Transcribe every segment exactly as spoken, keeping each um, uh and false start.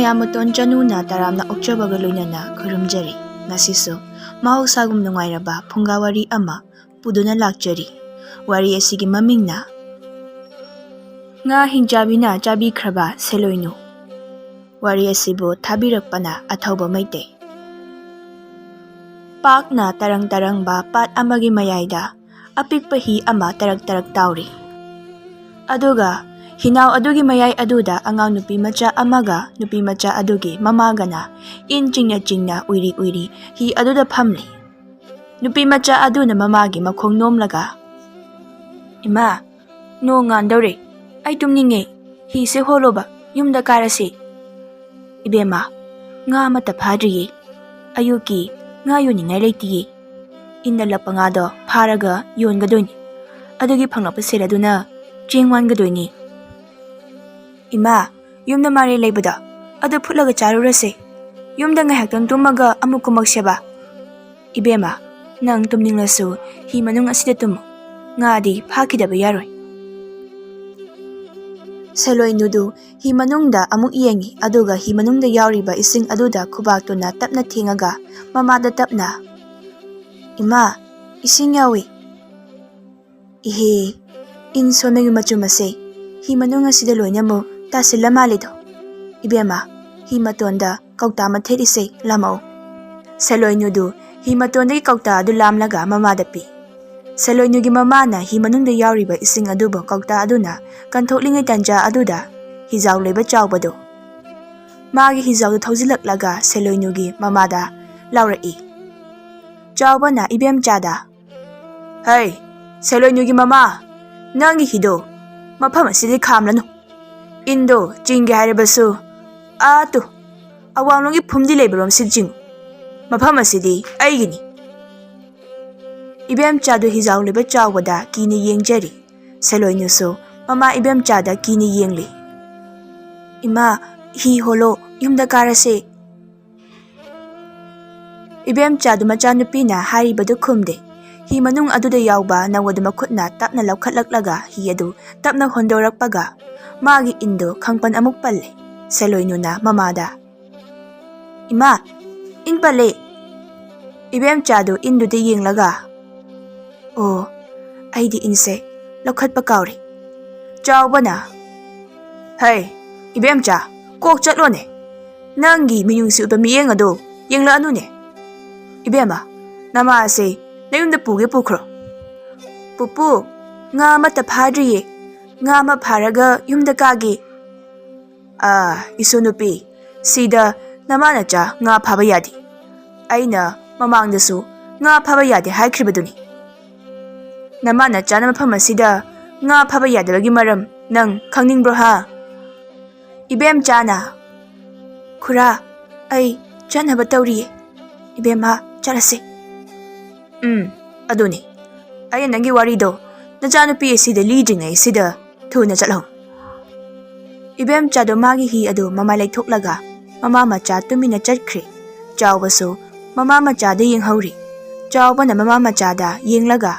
ꯍꯤꯌꯥꯃꯇꯣꯟ ꯆꯅꯨꯅ ꯇꯔꯥꯝꯅ ꯑꯣꯛꯆꯕꯒ ꯂꯣꯏꯅꯅ ꯈꯨꯔꯨꯝꯖꯔꯤ꯫ ꯉꯁꯤꯁꯨ ꯃꯍꯧꯁꯥꯒꯨꯝ ꯅꯨꯡꯉꯥꯏꯔꯕ ꯐꯨꯡꯒꯥ ꯋꯥꯔꯤ ꯑꯃ ꯄꯨꯗꯨꯅ ꯂꯥꯛꯆꯔꯤ꯫ ꯋꯥꯔꯤ ꯑꯁꯤꯒꯤ ꯃꯃꯤꯡꯅ ꯉꯥ ꯍꯤꯡꯆꯥꯕꯤꯅ ꯆꯥꯕꯤꯈ꯭ꯔꯕ ꯁꯦꯂꯣꯏꯅꯨ꯫ ꯋꯥꯔꯤ ꯑꯁꯤꯕꯨ ꯊꯥꯕꯤꯔꯛꯄꯅ ꯑꯊꯧꯕ ꯃꯩꯇꯩ꯫ ꯄꯥꯛꯅ ꯇꯔꯪ ꯇꯔꯪꯕ ꯄꯥꯠ ꯑꯃꯒꯤ ꯃꯌꯥꯏꯗ ꯑꯄꯤꯛꯄ ꯍꯤ ꯑꯃ ꯇꯔꯛ ꯇꯔꯛ ꯇꯥꯎꯔꯤ꯫ ꯑꯗꯨꯒ ꯍꯤꯅꯥꯎ ꯑꯗꯨꯒꯤ ꯃꯌꯥꯏ ꯑꯗꯨꯗ ꯑꯉꯥꯡ ꯅꯨꯄꯤ ꯃꯆꯥ ꯑꯃꯒ ꯅꯨꯄꯤ ꯃꯆꯥ ꯑꯗꯨꯒꯤ ꯃꯃꯥꯒꯅ ꯏꯟ ꯆꯤꯡꯅ ꯆꯤꯡꯅ ꯎꯏꯔꯤ ꯎꯏꯔꯤ ꯍꯤ ꯑꯗꯨꯗ ꯐꯝꯂꯤ꯫ ꯅꯨꯄꯤ ꯃꯆꯥ ꯑꯗꯨꯅ ꯃꯃꯥꯒꯤ ꯃꯈꯣꯡ ꯅꯣꯝꯂꯒ, "ꯏꯃꯥ, ꯅꯣꯡ ꯉꯥꯟꯗꯧꯔꯦ, ꯑꯩ ꯇꯨꯝꯅꯤꯡꯉꯦ, ꯍꯤꯁꯦ ꯍꯣꯜꯂꯣꯕ, ꯌꯨꯝꯗ ꯀꯥꯔꯁꯦ꯫" "ꯏꯕꯦꯝꯃ, ꯉꯥ ꯑꯃꯠꯇ ꯐꯥꯗ꯭ꯔꯤꯌꯦ, ꯑꯌꯨꯛꯀꯤ ꯉꯥ ꯌꯣꯟꯅꯤꯡꯉꯥꯏ ꯂꯩꯇꯤꯌꯦ꯫ ꯏꯟ ꯅꯠꯂꯛꯄ ꯉꯥꯗꯣ ꯐꯥꯔꯒ ꯌꯣꯟꯒꯗꯣꯏꯅꯤ, ꯑꯗꯨꯒꯤ ꯐꯪꯂꯛꯄ ꯁꯦꯜ ꯑꯗꯨꯅ ꯆꯦꯡ ꯋꯥꯟꯒꯗꯣꯏꯅꯤ꯫" "ꯏꯃꯥ, ꯌꯨꯝꯗ ꯃꯥꯏꯔꯦꯟ ꯂꯩꯕꯗꯣ, ꯑꯗꯨ ꯐꯨꯠꯂꯒ ꯆꯥꯔꯨꯔꯁꯦ꯫ ꯌꯨꯝꯗ ꯉꯥꯏꯍꯥꯛꯇꯪ ꯇꯨꯝꯃꯒ ꯑꯃꯨꯛ ꯀꯨꯝꯃꯛꯁꯦꯕ꯫" "ꯏꯕꯦꯝꯃ, ꯅꯪ ꯇꯨꯝꯅꯤꯡꯂꯁꯨ ꯍꯤ ꯃꯅꯨꯡ ꯑꯁꯤꯗ ꯇꯨꯝꯃꯨ, ꯉꯥꯗꯤ ꯐꯥꯈꯤꯗꯕ ꯌꯥꯔꯣꯏ꯫" ꯁꯦꯂꯣꯏꯅꯨꯗꯨ ꯍꯤ ꯃꯅꯨꯡꯗ ꯑꯃꯨꯛ ꯌꯦꯡꯉꯤ, ꯑꯗꯨꯒ ꯍꯤ ꯃꯅꯨꯡꯗ ꯌꯥꯎꯔꯤꯕ ꯏꯁꯤꯡ ꯑꯗꯨꯗ ꯈꯨꯕꯥꯛꯇꯨꯅ ꯇꯞꯅ ꯊꯦꯡꯉꯒ ꯃꯃꯥꯗ ꯇꯞꯅ, "ꯏꯃꯥ, ꯏꯁꯤꯡ ꯌꯥꯎꯏ꯫" "ꯏꯍꯦ, ꯏꯟ ꯁꯣꯟꯕꯒꯤ ꯃꯆꯨꯝ ꯑꯁꯦ ꯍꯤ ꯃꯅꯨꯡ ꯑꯁꯤꯗ ꯂꯣꯏꯅꯃꯛ ꯇꯥꯁꯤꯜꯂ ꯃꯥꯜꯂꯤꯗꯣ꯫ ꯏꯕꯦꯝꯃ, ꯍꯤ ꯃꯇꯣꯟꯗ ꯀꯧꯇꯥ ꯑꯃ ꯊꯦꯠꯂꯤꯁꯦ, ꯂꯥꯝꯃꯛꯑꯣ꯫" ꯁꯦꯂꯣꯏꯅꯨꯗꯨ ꯍꯤ ꯃꯇꯣꯟꯗꯒꯤ ꯀꯧꯇꯥ ꯑꯗꯨ ꯂꯥꯝꯂꯒ ꯃꯃꯥꯗ ꯄꯤ꯫ ꯁꯦꯂꯣꯏꯅꯨꯒꯤ ꯃꯃꯥꯅ ꯍꯤ ꯃꯅꯨꯡꯗ ꯌꯥꯎꯔꯤꯕ ꯏꯁꯤꯡ ꯑꯗꯨꯕꯨ ꯀꯧꯇꯥ ꯑꯗꯨꯅ ꯀꯟꯊꯣꯛꯂꯤꯉꯩ ꯇꯟꯖꯥ ꯑꯗꯨꯗ ꯍꯤꯖꯥꯎ ꯂꯩꯕ ꯆꯥꯎꯕꯗꯨ ꯃꯥꯒꯤ ꯍꯤꯖꯥꯎꯗ ꯊꯧꯖꯤꯜꯂꯛꯂꯒ ꯁꯦꯂꯣꯏꯅꯨꯒꯤ ꯃꯃꯥꯗ ꯂꯥꯎꯔꯛꯏ꯫ ꯆꯥꯎꯕꯅ ꯏꯕꯦꯝꯆꯥꯗ, "ꯍꯩ, ꯁꯦꯂꯣꯏꯅꯨꯒꯤ ꯃꯃꯥ, ꯅꯪꯒꯤ ꯍꯤꯗꯣ ꯃꯐꯝ ꯑꯁꯤꯗꯤ ꯈꯥꯝꯂꯅꯨ꯫ ꯏꯟꯗꯣ ꯆꯤꯡꯒꯦ ꯍꯥꯏꯔꯕꯁꯨ ꯑꯥ ꯇꯨ ꯑꯋꯥꯡꯂꯣꯝꯒꯤ ꯐꯨꯝꯗꯤ ꯂꯩꯕꯔꯣꯝꯁꯤꯗ ꯆꯤꯡꯉꯨ꯫ ꯃꯐꯝ ꯑꯁꯤꯗꯤ ꯑꯩꯒꯤꯅꯤ꯫" ꯏꯕꯦꯝꯆꯥꯗꯨ ꯍꯤꯖꯥꯎ ꯂꯩꯕ ꯆꯥꯎꯕꯗ ꯀꯤꯅ ꯌꯦꯡꯖꯔꯤ꯫ ꯁꯦꯂꯣꯏꯅꯨꯁꯨ ꯃꯃꯥ ꯏꯕꯦꯝꯆꯥꯗ ꯀꯤꯅ ꯌꯦꯡꯂꯤ꯫ "ꯏꯃꯥ, ꯍꯤ ꯍꯣꯜꯂꯣ, ꯌꯨꯝꯗ ꯀꯥꯔꯁꯦ꯫" ꯏꯕꯦꯝꯆꯥꯗꯨ ꯃꯆꯥꯅꯨꯄꯤꯅ ꯍꯥꯏꯔꯤꯕꯗꯨ ꯈꯨꯝꯗꯦ꯫ ꯍꯤ ꯃꯅꯨꯡ ꯑꯗꯨꯗ ꯌꯥꯎꯕ ꯅꯧ ꯑꯗꯨ ꯃꯈꯨꯠꯅ ꯇꯞꯅ ꯂꯧꯈꯠꯂꯛꯂꯒ ꯍꯤ ꯑꯗꯨ ꯇꯞꯅ ꯍꯣꯟꯗꯣꯔꯛꯄꯒ ꯃꯥꯒꯤ ꯏꯟꯗꯨ ꯈꯪꯄꯟ ꯑꯃꯨꯛ ꯄꯜꯂꯦ꯫ ꯁꯦꯂꯣꯏꯅꯨꯅ ꯃꯃꯥꯗ꯫ "ꯏꯃꯥ, ꯏꯟ ꯄꯜꯂꯦ!" ꯏꯕꯦꯝꯆꯥꯗꯨ ꯏꯟꯗꯨꯗ ꯌꯦꯡꯂꯒ, "ꯑꯣ, ꯑꯩꯗꯤ ꯏꯟꯁꯦ ꯂꯧꯈꯠꯄ ꯀꯥꯎꯔꯦ꯫" ꯆꯥꯎꯕꯅ, "ꯍꯩ, ꯏꯕꯦꯝꯆꯥ, ꯀꯣꯛ ꯆꯠꯂꯣꯅꯦ꯫ ꯅꯪꯒꯤ ꯃꯤꯅꯨꯡꯁꯤ ꯎꯠꯄ ꯃꯤꯠꯌꯦꯡ ꯑꯗꯨ ꯌꯦꯡꯂꯛꯑꯅꯨꯅꯦ꯫ ꯏꯕꯦꯝꯃ, ꯅꯃꯥꯁꯦ ꯅꯌꯨꯝꯗ ꯄꯨꯒꯦ ꯄꯨꯈ꯭ꯔꯣ꯫" "ꯄꯨꯄꯨ, ꯉꯥ ꯑꯃꯠꯇ ꯐꯥꯗ꯭ꯔꯤꯌꯦ꯫ ꯉꯥ ꯑꯃ ꯐꯥꯔꯒ ꯌꯨꯝꯗ ꯀꯥꯒꯦ꯫" "ꯑꯥ, ꯏꯁꯨ ꯅꯨꯄꯤ, ꯁꯤꯗ ꯅꯃꯥ ꯅꯆꯥ ꯉꯥ ꯐꯥꯕ ꯌꯥꯗꯦ꯫ ꯑꯩꯅ ꯃꯃꯥꯡꯗꯁꯨ ꯉꯥ ꯐꯥꯕ ꯌꯥꯗꯦ ꯍꯥꯏꯈ꯭ꯔꯤꯕꯗꯨꯅꯤ꯫ ꯅꯃꯥ ꯅꯆꯥꯅ ꯃꯐꯝ ꯑꯁꯤꯗ ꯉꯥ ꯐꯥꯕ ꯌꯥꯗꯕꯒꯤ ꯃꯔꯝ ꯅꯪ ꯈꯪꯅꯤꯡꯕ꯭ꯔꯣ ꯍꯥ?" ꯏꯕꯦꯝꯆꯥꯅ, "ꯈꯨꯔꯥ, ꯑꯩ ꯆꯠꯅꯕ ꯇꯧꯔꯤꯌꯦ꯫ ꯏꯕꯦꯝꯃ, ꯆꯠꯂꯁꯦ꯫" "ꯎꯝ, ꯑꯗꯨꯅꯤ꯫ ꯑꯩꯅ ꯅꯪꯒꯤ ꯋꯥꯔꯤꯗꯣ ꯅꯆꯥꯅꯨꯄꯤ ꯑꯁꯤꯗ ꯂꯤꯗ꯭ꯔꯤꯉꯩꯁꯤꯗ ꯊꯨꯅ ꯆꯠꯍꯧ꯫" ꯏꯕꯦꯝꯆꯥꯗꯣ ꯃꯥꯒꯤ ꯍꯤ ꯑꯗꯨ ꯃꯃꯥꯏ ꯂꯩꯊꯣꯛꯂꯒ ꯃꯃꯥ ꯃꯆꯥ ꯇꯨꯃꯤꯟꯅ ꯆꯠꯈ꯭ꯔꯦ꯫ ꯆꯥꯎꯕꯁꯨ ꯃꯃꯥ ꯃꯆꯥꯗ ꯌꯦꯡꯍꯧꯔꯤ꯫ ꯆꯥꯎꯕꯅ ꯃꯃꯥ ꯃꯆꯥꯗ ꯌꯦꯡꯂꯒ,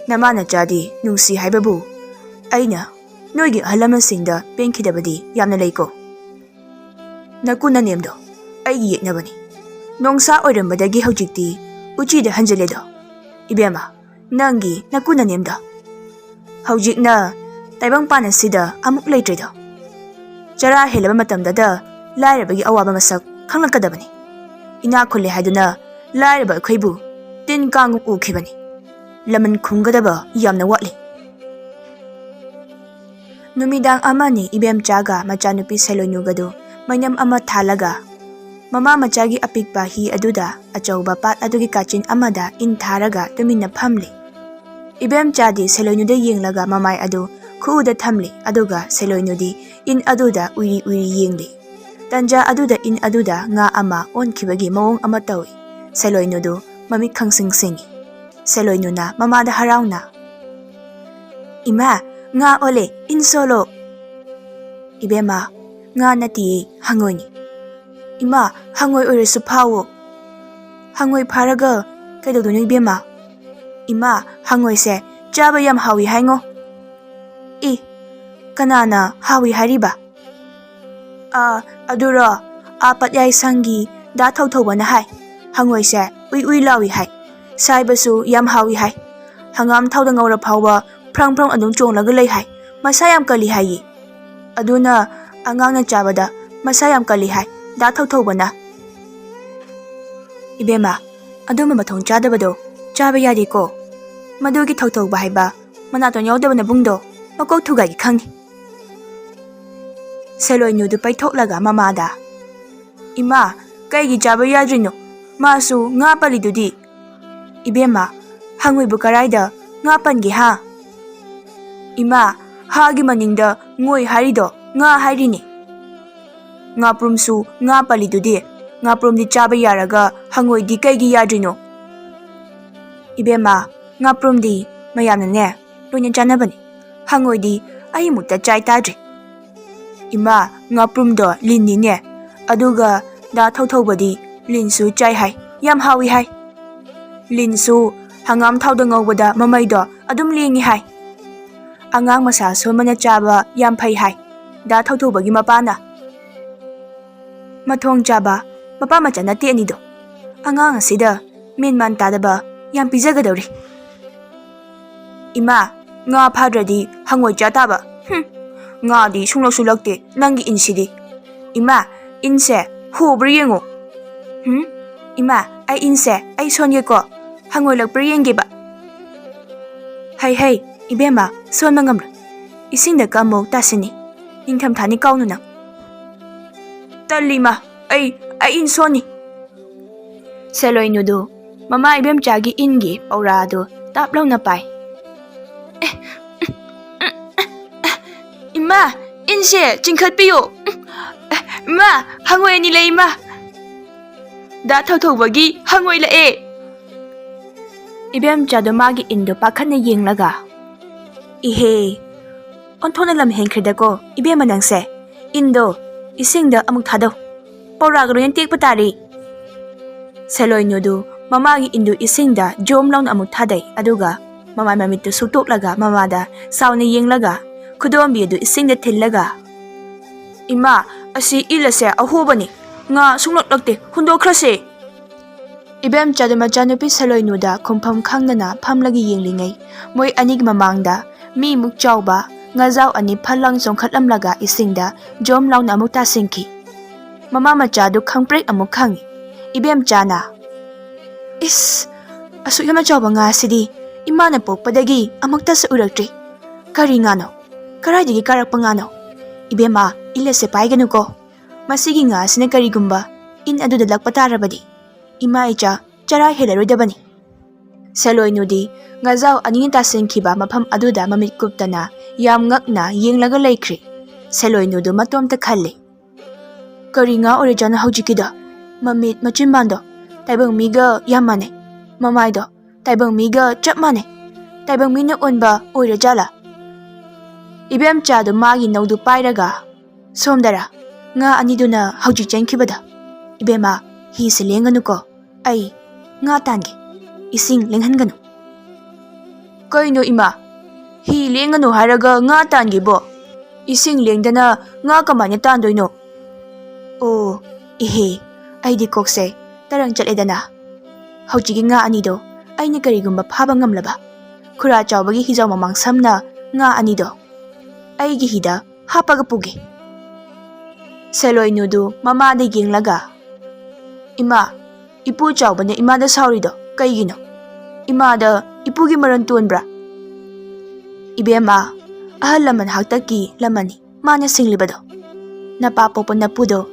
"ꯅꯃꯥ ꯅꯆꯥꯗꯤ ꯅꯨꯡꯁꯤ ꯍꯥꯏꯕꯕꯨ ꯑꯩꯅ ꯅꯣꯏꯒꯤ ꯑꯍꯜ ꯂꯃꯟꯁꯤꯡꯗ ꯄꯦꯟꯈꯤꯗꯕꯗꯤ ꯌꯥꯝꯅ ꯂꯩꯀꯣ꯫ ꯅꯀꯨ ꯅꯅꯦꯝꯗꯣ ꯑꯩꯒꯤ ꯌꯦꯛꯅꯕꯅꯤ꯫ ꯅꯣꯡꯁꯥ ꯑꯣꯏꯔꯝꯕꯗꯒꯤ ꯍꯧꯖꯤꯛꯇꯤ ꯎꯆꯤꯗ ꯍꯟꯖꯤꯜꯂꯦꯗꯣ꯫ ꯏꯕꯦꯝꯃ, ꯅꯪꯒꯤ ꯅꯀꯨ ꯅꯅꯦꯝꯗꯣ ꯍꯧꯖꯤꯛꯅ ꯇꯥꯏꯕꯪꯄꯥꯟ ꯑꯁꯤꯗ ꯑꯃꯨꯛ ꯂꯩꯇ꯭ꯔꯦꯗꯣ꯫ ꯆꯔꯥ ꯍꯦꯜꯂꯕ ꯃꯇꯝꯗꯗ ꯂꯥꯏꯔꯕꯒꯤ ꯑꯋꯥꯕ ꯃꯁꯛ ꯈꯪꯂꯛꯀꯗꯕꯅꯤ꯫ ꯏꯅꯥꯛ ꯈꯨꯜꯂꯦ ꯍꯥꯏꯗꯨꯅ ꯂꯥꯏꯔꯕ ꯑꯩꯈꯣꯏꯕꯨ ꯇꯤꯟ ꯀꯥꯡ ꯎꯈꯤꯕꯅꯤ꯫ ꯂꯃꯟ ꯈꯨꯝꯒꯗꯕ ꯌꯥꯝꯅ ꯋꯥꯠꯂꯤ꯫" ꯅꯨꯃꯤꯗꯥꯡ ꯑꯃꯅꯤ ꯏꯕꯦꯝꯆꯥꯒ ꯃꯆꯥꯅꯨꯄꯤ ꯁꯦꯂꯣꯏꯅꯨꯒꯗꯨ ꯃꯩꯅꯝ ꯑꯃ ꯊꯥꯜꯂꯒ ꯃꯃꯥ ꯃꯆꯥꯒꯤ ꯑꯄꯤꯛꯄ ꯍꯤ ꯑꯗꯨꯗ ꯑꯆꯧꯕ ꯄꯥꯠ ꯑꯗꯨꯒꯤ ꯀꯥꯆꯤꯟ ꯑꯃꯗ ꯏꯟ ꯊꯥꯔꯒ ꯇꯨꯃꯤꯟꯅ ꯐꯝꯂꯤ꯫ ꯏꯕꯦꯝꯆꯥꯗꯤ ꯁꯦꯂꯣꯏꯅꯨꯗ ꯌꯦꯡꯂꯒ ꯃꯃꯥꯏ ꯑꯗꯨ ꯈꯨꯎꯗ ꯊꯝꯂꯤ, ꯑꯗꯨꯒ ꯁꯦꯂꯣꯏꯅꯨꯗꯤ ꯏꯟ ꯑꯗꯨꯗ ꯎꯏꯔꯤ ꯎꯏꯔꯤ ꯌꯦꯡꯂꯤ꯫ ꯇꯟꯖꯥ ꯑꯗꯨꯗ ꯏꯟ ꯑꯗꯨꯗ ꯉꯥ ꯑꯃ ꯑꯣꯟꯈꯤꯕꯒꯤ ꯃꯑꯣꯡ ꯑꯃ ꯇꯧꯏ꯫ ꯁꯦꯂꯣꯏꯅꯨꯗꯨ ꯃꯃꯤꯠ ꯈꯪꯁꯤꯡ ꯁꯤꯡꯏ꯫ ꯁꯦꯂꯣꯏꯅꯨꯅ ꯃꯃꯥꯗ ꯍꯔꯥꯎꯅ, "ꯏꯃꯥ, ꯉꯥ ꯑꯣꯜꯂꯦ, ꯏꯟ ꯁꯣꯜꯂꯣ꯫" "ꯏꯕꯦꯝꯃ, ꯉꯥ ꯅꯠꯇꯤꯌꯦ, ꯍꯪꯉꯣꯏꯅꯤ꯫" "ꯏꯃꯥ, ꯍꯪꯉꯣꯏ ꯑꯣꯏꯔꯁꯨ ꯐꯥꯎꯋꯣ꯫" "ꯍꯪꯉꯣꯏ ꯐꯥꯔꯒ ꯀꯩꯗꯧꯗꯣꯏꯅꯣ ꯏꯕꯦꯝꯃ?" "ꯏꯃꯥ, ꯍꯪꯉꯣꯏꯁꯦ ꯆꯥꯕ ꯌꯥꯝ ꯍꯥꯎꯏ ꯍꯥꯏꯉꯣ꯫" "ꯏ, ꯀꯅꯥꯅ ꯍꯥꯎꯏ ꯍꯥꯏꯔꯤꯕ?" ꯑꯥ, ꯑꯗꯨꯔꯣ? ꯑꯥ, ꯄꯠꯌꯥꯏ ꯁꯪꯒꯤ ꯗꯥ ꯊꯧꯊꯧꯕꯅ ꯍꯥꯏ, ꯍꯪꯉꯣꯏꯁꯦ ꯎꯏ ꯎꯏ ꯂꯥꯎꯏ ꯍꯥꯏ, ꯁꯥꯏꯕꯁꯨ ꯌꯥꯝ ꯍꯥꯎꯏ ꯍꯥꯏ, ꯍꯪꯒꯥꯝ ꯊꯥꯎꯗ ꯉꯧꯔ ꯐꯥꯎꯕ ꯐ꯭ꯔꯪ ꯐ꯭ꯔꯪ ꯑꯗꯨꯝ ꯆꯣꯡꯂꯒ ꯂꯩ ꯍꯥꯏ, ꯃꯁꯥ ꯌꯥꯝ ꯀꯜꯂꯤ ꯍꯥꯏꯌꯦ꯫ ꯑꯗꯨꯅ ꯑꯉꯥꯡꯅ ꯆꯥꯕꯗ ꯃꯁꯥ ꯌꯥꯝ ꯀꯜꯂꯤ ꯍꯥꯏ ꯗꯥ ꯊꯧꯊꯧꯕꯅ꯫ ꯏꯕꯦꯝꯃ, ꯑꯗꯨꯝꯕ ꯃꯊꯣꯡ ꯆꯥꯗꯕꯗꯣ ꯆꯥꯕ ꯌꯥꯗꯦꯀꯣ꯫ ꯃꯗꯨꯒꯤ ꯊꯧꯊꯧꯕ ꯍꯥꯏꯕ ꯃꯅꯥꯇꯣꯟ ꯌꯥꯎꯗꯕ ꯅꯕꯨꯡꯗꯣ ꯃꯀꯣꯛ ꯊꯨꯒꯥꯏꯒꯦ ꯈꯪꯉꯤ꯫ ꯁꯦꯂꯣꯏꯅꯨꯗꯨ ꯄꯩꯊꯣꯛꯂꯒ ꯃꯃꯥꯗ, "ꯏꯃꯥ, ꯀꯩꯒꯤ ꯆꯥꯕ ꯌꯥꯗ꯭ꯔꯤꯅꯣ? ꯃꯥꯁꯨ ꯉꯥ ꯄꯜꯂꯤꯗꯨꯗꯤ?" "ꯏꯕꯦꯝꯃ, ꯍꯪꯉꯣꯏꯕꯨ ꯀꯔꯥꯏꯗ ꯉꯥ ꯄꯟꯒꯦ ꯍꯥ?" "ꯏꯃꯥ, ꯍꯥꯒꯤ ꯃꯅꯤꯡꯗ ꯉꯣꯏ ꯍꯥꯏꯔꯤꯗꯣ ꯉꯥ ꯍꯥꯏꯔꯤꯅꯤ꯫ ꯉꯥꯄ꯭ꯔꯨꯝꯁꯨ ꯉꯥ ꯄꯜꯂꯤꯗꯨꯗꯤ, ꯉꯥꯄ꯭ꯔꯨꯝꯗꯤ ꯆꯥꯕ ꯌꯥꯔꯒ ꯍꯪꯉꯣꯏꯗꯤ ꯀꯩꯒꯤ ꯌꯥꯗ꯭ꯔꯤꯅꯣ?" "ꯏꯕꯦꯝꯃ, ꯉꯥꯄ꯭ꯔꯨꯝꯗꯤ ꯃꯌꯥꯝꯅꯅꯦ ꯂꯣꯏꯅ ꯆꯥꯅꯕꯅꯤ, ꯍꯪꯉꯣꯏꯗꯤ ꯑꯩꯃꯨꯛꯇ ꯆꯥꯏ ꯇꯥꯗ꯭ꯔꯤ꯫ ꯏꯃꯥ, ꯉꯥꯄ꯭ꯔꯨꯝꯗꯣ ꯂꯤꯟꯅꯤꯅꯦ, ꯑꯗꯨꯒ ꯗꯥ ꯊꯧꯊꯧꯕꯗꯤ ꯂꯤꯟꯁꯨ ꯆꯥꯏ ꯍꯥꯏ, ꯌꯥꯝ ꯍꯥꯎꯏ ꯍꯥꯏ꯫ ꯂꯤꯟꯁꯨ ꯍꯪꯒꯥꯝ ꯊꯥꯎꯗ ꯉꯧꯕꯗ ꯃꯃꯩꯗꯣ ꯑꯗꯨꯝ ꯂꯦꯡꯉꯤ ꯍꯥꯏ꯫ ꯑꯉꯥꯡ ꯃꯁꯥ ꯁꯣꯟꯕꯅ ꯆꯥꯕ ꯌꯥꯝ ꯐꯩ ꯍꯥꯏ ꯗꯥ ꯊꯧꯊꯧꯕꯒꯤ ꯃꯄꯥꯅ꯫ ꯃꯊꯣꯡ ꯆꯥꯕ ꯃꯄꯥ ꯃꯆꯥ ꯅꯠꯇꯦ ꯑꯅꯤꯗꯣ꯫ ꯑꯉꯥꯡ ꯑꯁꯤꯗ ꯃꯦꯟ ꯃꯥꯟ ꯇꯥꯗꯕ ꯌꯥꯝ ꯄꯤꯖꯒꯗꯧꯔꯤ꯫ ꯏꯃꯥ, ꯉꯥ ꯐꯥꯗ꯭ꯔꯗꯤ ꯍꯪꯉꯣꯏ ꯆꯥ ꯇꯥꯕ꯫ ꯍꯨꯝ, ꯉꯥꯗꯤ ꯁꯨꯡꯂꯛꯁꯨ ꯂꯛꯇꯦ ꯅꯪꯒꯤ ꯏꯟꯁꯤꯗꯤ꯫ ꯏꯃꯥ, ꯏꯟꯁꯦ ꯍꯣꯕ꯭ꯔꯥ ꯌꯦꯡꯉꯨ꯫ ꯍꯨꯝ, ꯏꯃꯥ, ꯑꯩ ꯏꯟꯁꯦ ꯑꯩ ꯁꯣꯟꯒꯦꯀꯣ, ꯍꯪꯉꯣꯏ ꯂꯛꯄ꯭ꯔꯥ ꯌꯦꯡꯒꯦꯕ꯫ ꯍꯩ ꯍꯩ, ꯏꯕꯦꯝꯃ, ꯁꯣꯟꯕ ꯉꯝꯂꯣꯏ꯫ ꯏꯁꯤꯡꯗ ꯀꯝꯃꯨ ꯇꯥꯁꯤꯟꯅꯤ꯫ ꯅꯤꯡꯊꯝꯊꯥꯅꯤ ꯀꯥꯎꯅꯨ ꯅꯪ꯫ ꯇꯜꯂꯤ ꯏꯃꯥ, ꯑꯩ, ꯑꯩ ꯏꯟ ꯁꯣꯟꯅꯤ꯫ ꯁꯦꯂꯣꯏꯅꯨꯗꯨ ꯃꯃꯥ ꯏꯕꯦꯝꯆꯥꯒꯤ ꯏꯟꯒꯤ ꯄꯧꯔꯥꯗꯨ ꯇꯥꯞ ꯂꯥꯎꯅ ꯄꯥꯏ꯫ "ꯏꯃꯥ, ꯏꯟꯁꯦ ꯆꯤꯡꯈꯠꯄꯤꯌꯨ꯫ ꯏꯃꯥ, ꯍꯪꯉꯣꯏ ꯑꯅꯤ ꯂꯩ ꯏꯃꯥ꯫ ꯗꯥ ꯊꯧꯊꯧꯕꯒꯤ ꯍꯪꯉꯣꯏ ꯂꯛꯑꯦ꯫" ꯏꯕꯦꯝꯆꯥꯗꯨ ꯃꯥꯒꯤ ꯏꯟꯗꯨ ꯄꯥꯈꯠꯅ ꯌꯦꯡꯂꯒ, "ꯏꯍꯦ, ꯑꯣꯟꯊꯣꯛꯅ ꯂꯝ ꯍꯦꯟꯈ꯭ꯔꯦꯗꯀꯣ ꯏꯕꯦꯝꯃ ꯅꯪꯁꯦ꯫ ꯏꯟꯗꯣ ꯏꯁꯤꯡꯗ ꯑꯃꯨꯛ ꯊꯥꯗꯧ꯫ ꯄꯧꯔꯥꯒ ꯂꯣꯏꯅ ꯇꯦꯛꯄ ꯇꯥꯔꯤ꯫" ꯁꯦꯂꯣꯏꯅꯨꯗꯨ ꯃꯃꯥꯒꯤ ꯏꯟꯗꯨ ꯏꯁꯤꯡꯗ ꯖꯣꯝ ꯂꯥꯎꯅ ꯑꯃꯨꯛ ꯊꯥꯗꯩ, ꯑꯗꯨꯒ ꯃꯃꯥꯏ ꯃꯃꯤꯠꯇꯨ ꯁꯨꯛꯇꯣꯛꯂꯒ ꯃꯃꯥꯗ ꯆꯥꯎꯅ ꯌꯦꯡꯂꯒ ꯈꯨꯗꯣꯝꯕꯤ ꯑꯗꯨ ꯏꯁꯤꯡꯗ ꯊꯤꯜꯂꯒ, "ꯏꯃꯥ, ꯑꯁꯤ ꯏꯜ ꯑꯁꯦ ꯑꯍꯣꯕꯅꯤ꯫ ꯉꯥ ꯁꯨꯡꯂꯛ ꯂꯛꯇꯦ꯫ ꯍꯨꯟꯗꯣꯛꯈ꯭ꯔꯁꯦ꯫ ꯏꯕꯦꯝꯆꯥꯗꯨ ꯃꯆꯥꯅꯨꯄꯤ ꯁꯦꯂꯣꯏꯅꯨꯗ ꯈꯨꯝꯐꯝ ꯈꯪꯗꯅ ꯐꯝꯂꯒ ꯌꯦꯡꯂꯤꯉꯩ, ꯃꯣꯏ ꯑꯅꯤꯒꯤ ꯃꯃꯥꯡꯗ ꯃꯤꯃꯨꯛ ꯆꯥꯎꯕ ꯉꯥꯖꯥꯎ ꯑꯅꯤ ꯐꯠ ꯂꯥꯎꯅ ꯆꯣꯡꯈꯠꯂꯝꯂꯒ ꯏꯁꯤꯡꯗ ꯖꯣꯝ ꯂꯥꯎꯅ ꯑꯃꯨꯛ ꯇꯥꯁꯤꯟꯈꯤ꯫ ꯃꯃꯥ ꯃꯆꯥꯗꯨ ꯈꯪꯄ꯭ꯔꯦꯛ ꯑꯃꯨꯛ ꯈꯪꯉꯤ꯫ ꯏꯕꯦꯝꯆꯥꯅ, "ꯏꯁ, ꯑꯁꯨꯛ ꯌꯥꯝꯅ ꯆꯥꯎꯕ ꯉꯥꯁꯤꯗꯤ ꯏꯃꯥꯅ ꯄꯣꯛꯄꯗꯒꯤ ꯑꯃꯨꯛꯇꯁꯨ ꯎꯔꯛꯇ꯭ꯔꯤ꯫ ꯀꯔꯤ ꯉꯥꯅꯣ? ꯀꯗꯥꯏꯗꯒꯤ ꯀꯥꯔꯛꯄ ꯉꯥꯅꯣ? ꯏꯕꯦꯝꯃ, ꯏꯜ ꯑꯁꯦ ꯄꯥꯏꯒꯅꯨꯀꯣ꯫ ꯃꯁꯤꯒꯤ ꯉꯥ ꯑꯁꯤꯅ ꯀꯔꯤꯒꯨꯝꯕ ꯏꯟ ꯑꯗꯨꯗ ꯂꯛꯄ ꯇꯥꯔꯕꯗꯤ, ꯏꯃꯥ ꯏꯆꯥ ꯆꯔꯥ ꯍꯦꯜꯂꯔꯣꯏꯗꯕꯅꯤ꯫" ꯁꯦꯂꯣꯏꯅꯨꯗꯤ ꯉꯥꯖꯥꯎ ꯑꯅꯤꯅ ꯇꯥꯁꯤꯟꯈꯤꯕ ꯃꯐꯝ ꯑꯗꯨꯗ ꯃꯃꯤꯠ ꯀꯨꯞꯇꯅ ꯌꯥꯝ ꯉꯛꯅ ꯌꯦꯡꯂꯒ ꯂꯩꯈ꯭ꯔꯤ꯫ ꯁꯦꯂꯣꯏꯅꯨꯗꯨ ꯃꯇꯣꯝꯇ ꯈꯜꯂꯤ, "ꯀꯔꯤ ꯉꯥ ꯑꯣꯏꯔꯖꯥꯠꯅꯣ ꯍꯧꯖꯤꯛꯀꯤꯗꯣ? ꯃꯃꯤꯠ ꯃꯆꯤꯟꯕꯥꯟꯗꯣ ꯇꯥꯏꯕꯪ ꯃꯤꯒ ꯌꯥꯝ ꯃꯥꯟꯅꯩ꯫ ꯃꯃꯥꯏꯗꯣ ꯇꯥꯏꯕꯪ ꯃꯤꯒ ꯆꯞ ꯃꯥꯟꯅꯩ꯫ ꯇꯥꯏꯕꯪ ꯃꯤꯅ ꯑꯣꯟꯕ ꯑꯣꯏꯔꯖꯥꯠꯂꯥ?" ꯏꯕꯦꯝꯆꯥꯗꯨ ꯃꯥꯒꯤ ꯅꯧꯗꯨ ꯄꯥꯏꯔꯒ, "ꯁꯣꯝꯗꯔꯥ ꯉꯥ ꯑꯅꯤꯗꯨꯅ ꯍꯧꯖꯤꯛ ꯆꯦꯟꯈꯤꯕꯗꯣ? ꯏꯕꯦꯝꯃ, ꯍꯤꯁꯦ ꯂꯦꯡꯒꯅꯨꯀꯣ꯫ ꯑꯩ ꯉꯥ ꯇꯥꯟꯒꯦ꯫ ꯏꯁꯤꯡ ꯂꯦꯡꯍꯟꯒꯅꯨ꯫" "ꯀꯩꯅꯣ ꯏꯃꯥ? ꯍꯤ ꯂꯦꯡꯒꯅꯨ ꯍꯥꯏꯔꯒ ꯉꯥ ꯇꯥꯟꯒꯦꯕꯣ? ꯏꯁꯤꯡ ꯂꯦꯡꯗꯅ ꯉꯥ ꯀꯃꯥꯏꯅ ꯇꯥꯟꯗꯣꯏꯅꯣ?" "ꯑꯣ, ꯏꯍꯦ, ꯑꯩꯗꯤ ꯀꯣꯛꯁꯦ ꯇꯔꯪ ꯆꯠꯂꯦꯗꯅ꯫ ꯍꯧꯖꯤꯛꯀꯤ ꯉꯥ ꯑꯅꯤꯗꯣ ꯑꯩꯅ ꯀꯔꯤꯒꯨꯝꯕ ꯐꯥꯕ ꯉꯝꯂꯕ, ꯈꯨꯔꯥ ꯆꯥꯎꯕꯒꯤ ꯍꯤꯖꯥꯎ ꯃꯃꯥꯡ ꯁꯝꯅ ꯉꯥ ꯑꯅꯤꯗꯣ ꯑꯩꯒꯤ ꯍꯤꯗ ꯍꯥꯞꯄꯒ ꯄꯨꯒꯦ꯫" ꯁꯦꯂꯣꯏꯅꯨꯗꯨ ꯃꯃꯥꯗ ꯌꯦꯡꯂꯒ, "ꯏꯃꯥ, ꯏꯄꯨ ꯆꯥꯎꯕꯅ ꯏꯃꯥꯗ ꯁꯥꯎꯔꯤꯗꯣ ꯀꯩꯒꯤꯅꯣ? ꯏꯃꯥꯗ ꯏꯄꯨꯒꯤ ꯃꯔꯟ ꯇꯣꯟꯕ꯭ꯔꯥ?" "ꯏꯕꯦꯝꯃ, ꯑꯍꯜ ꯂꯃꯟ ꯍꯥꯛꯇꯛꯀꯤ ꯂꯃꯟꯅꯤ ꯃꯥꯅ ꯁꯤꯡꯂꯤꯕꯗꯣ꯫ ꯅꯄꯥ ꯄꯣꯛꯄ ꯅꯄꯨꯗꯣ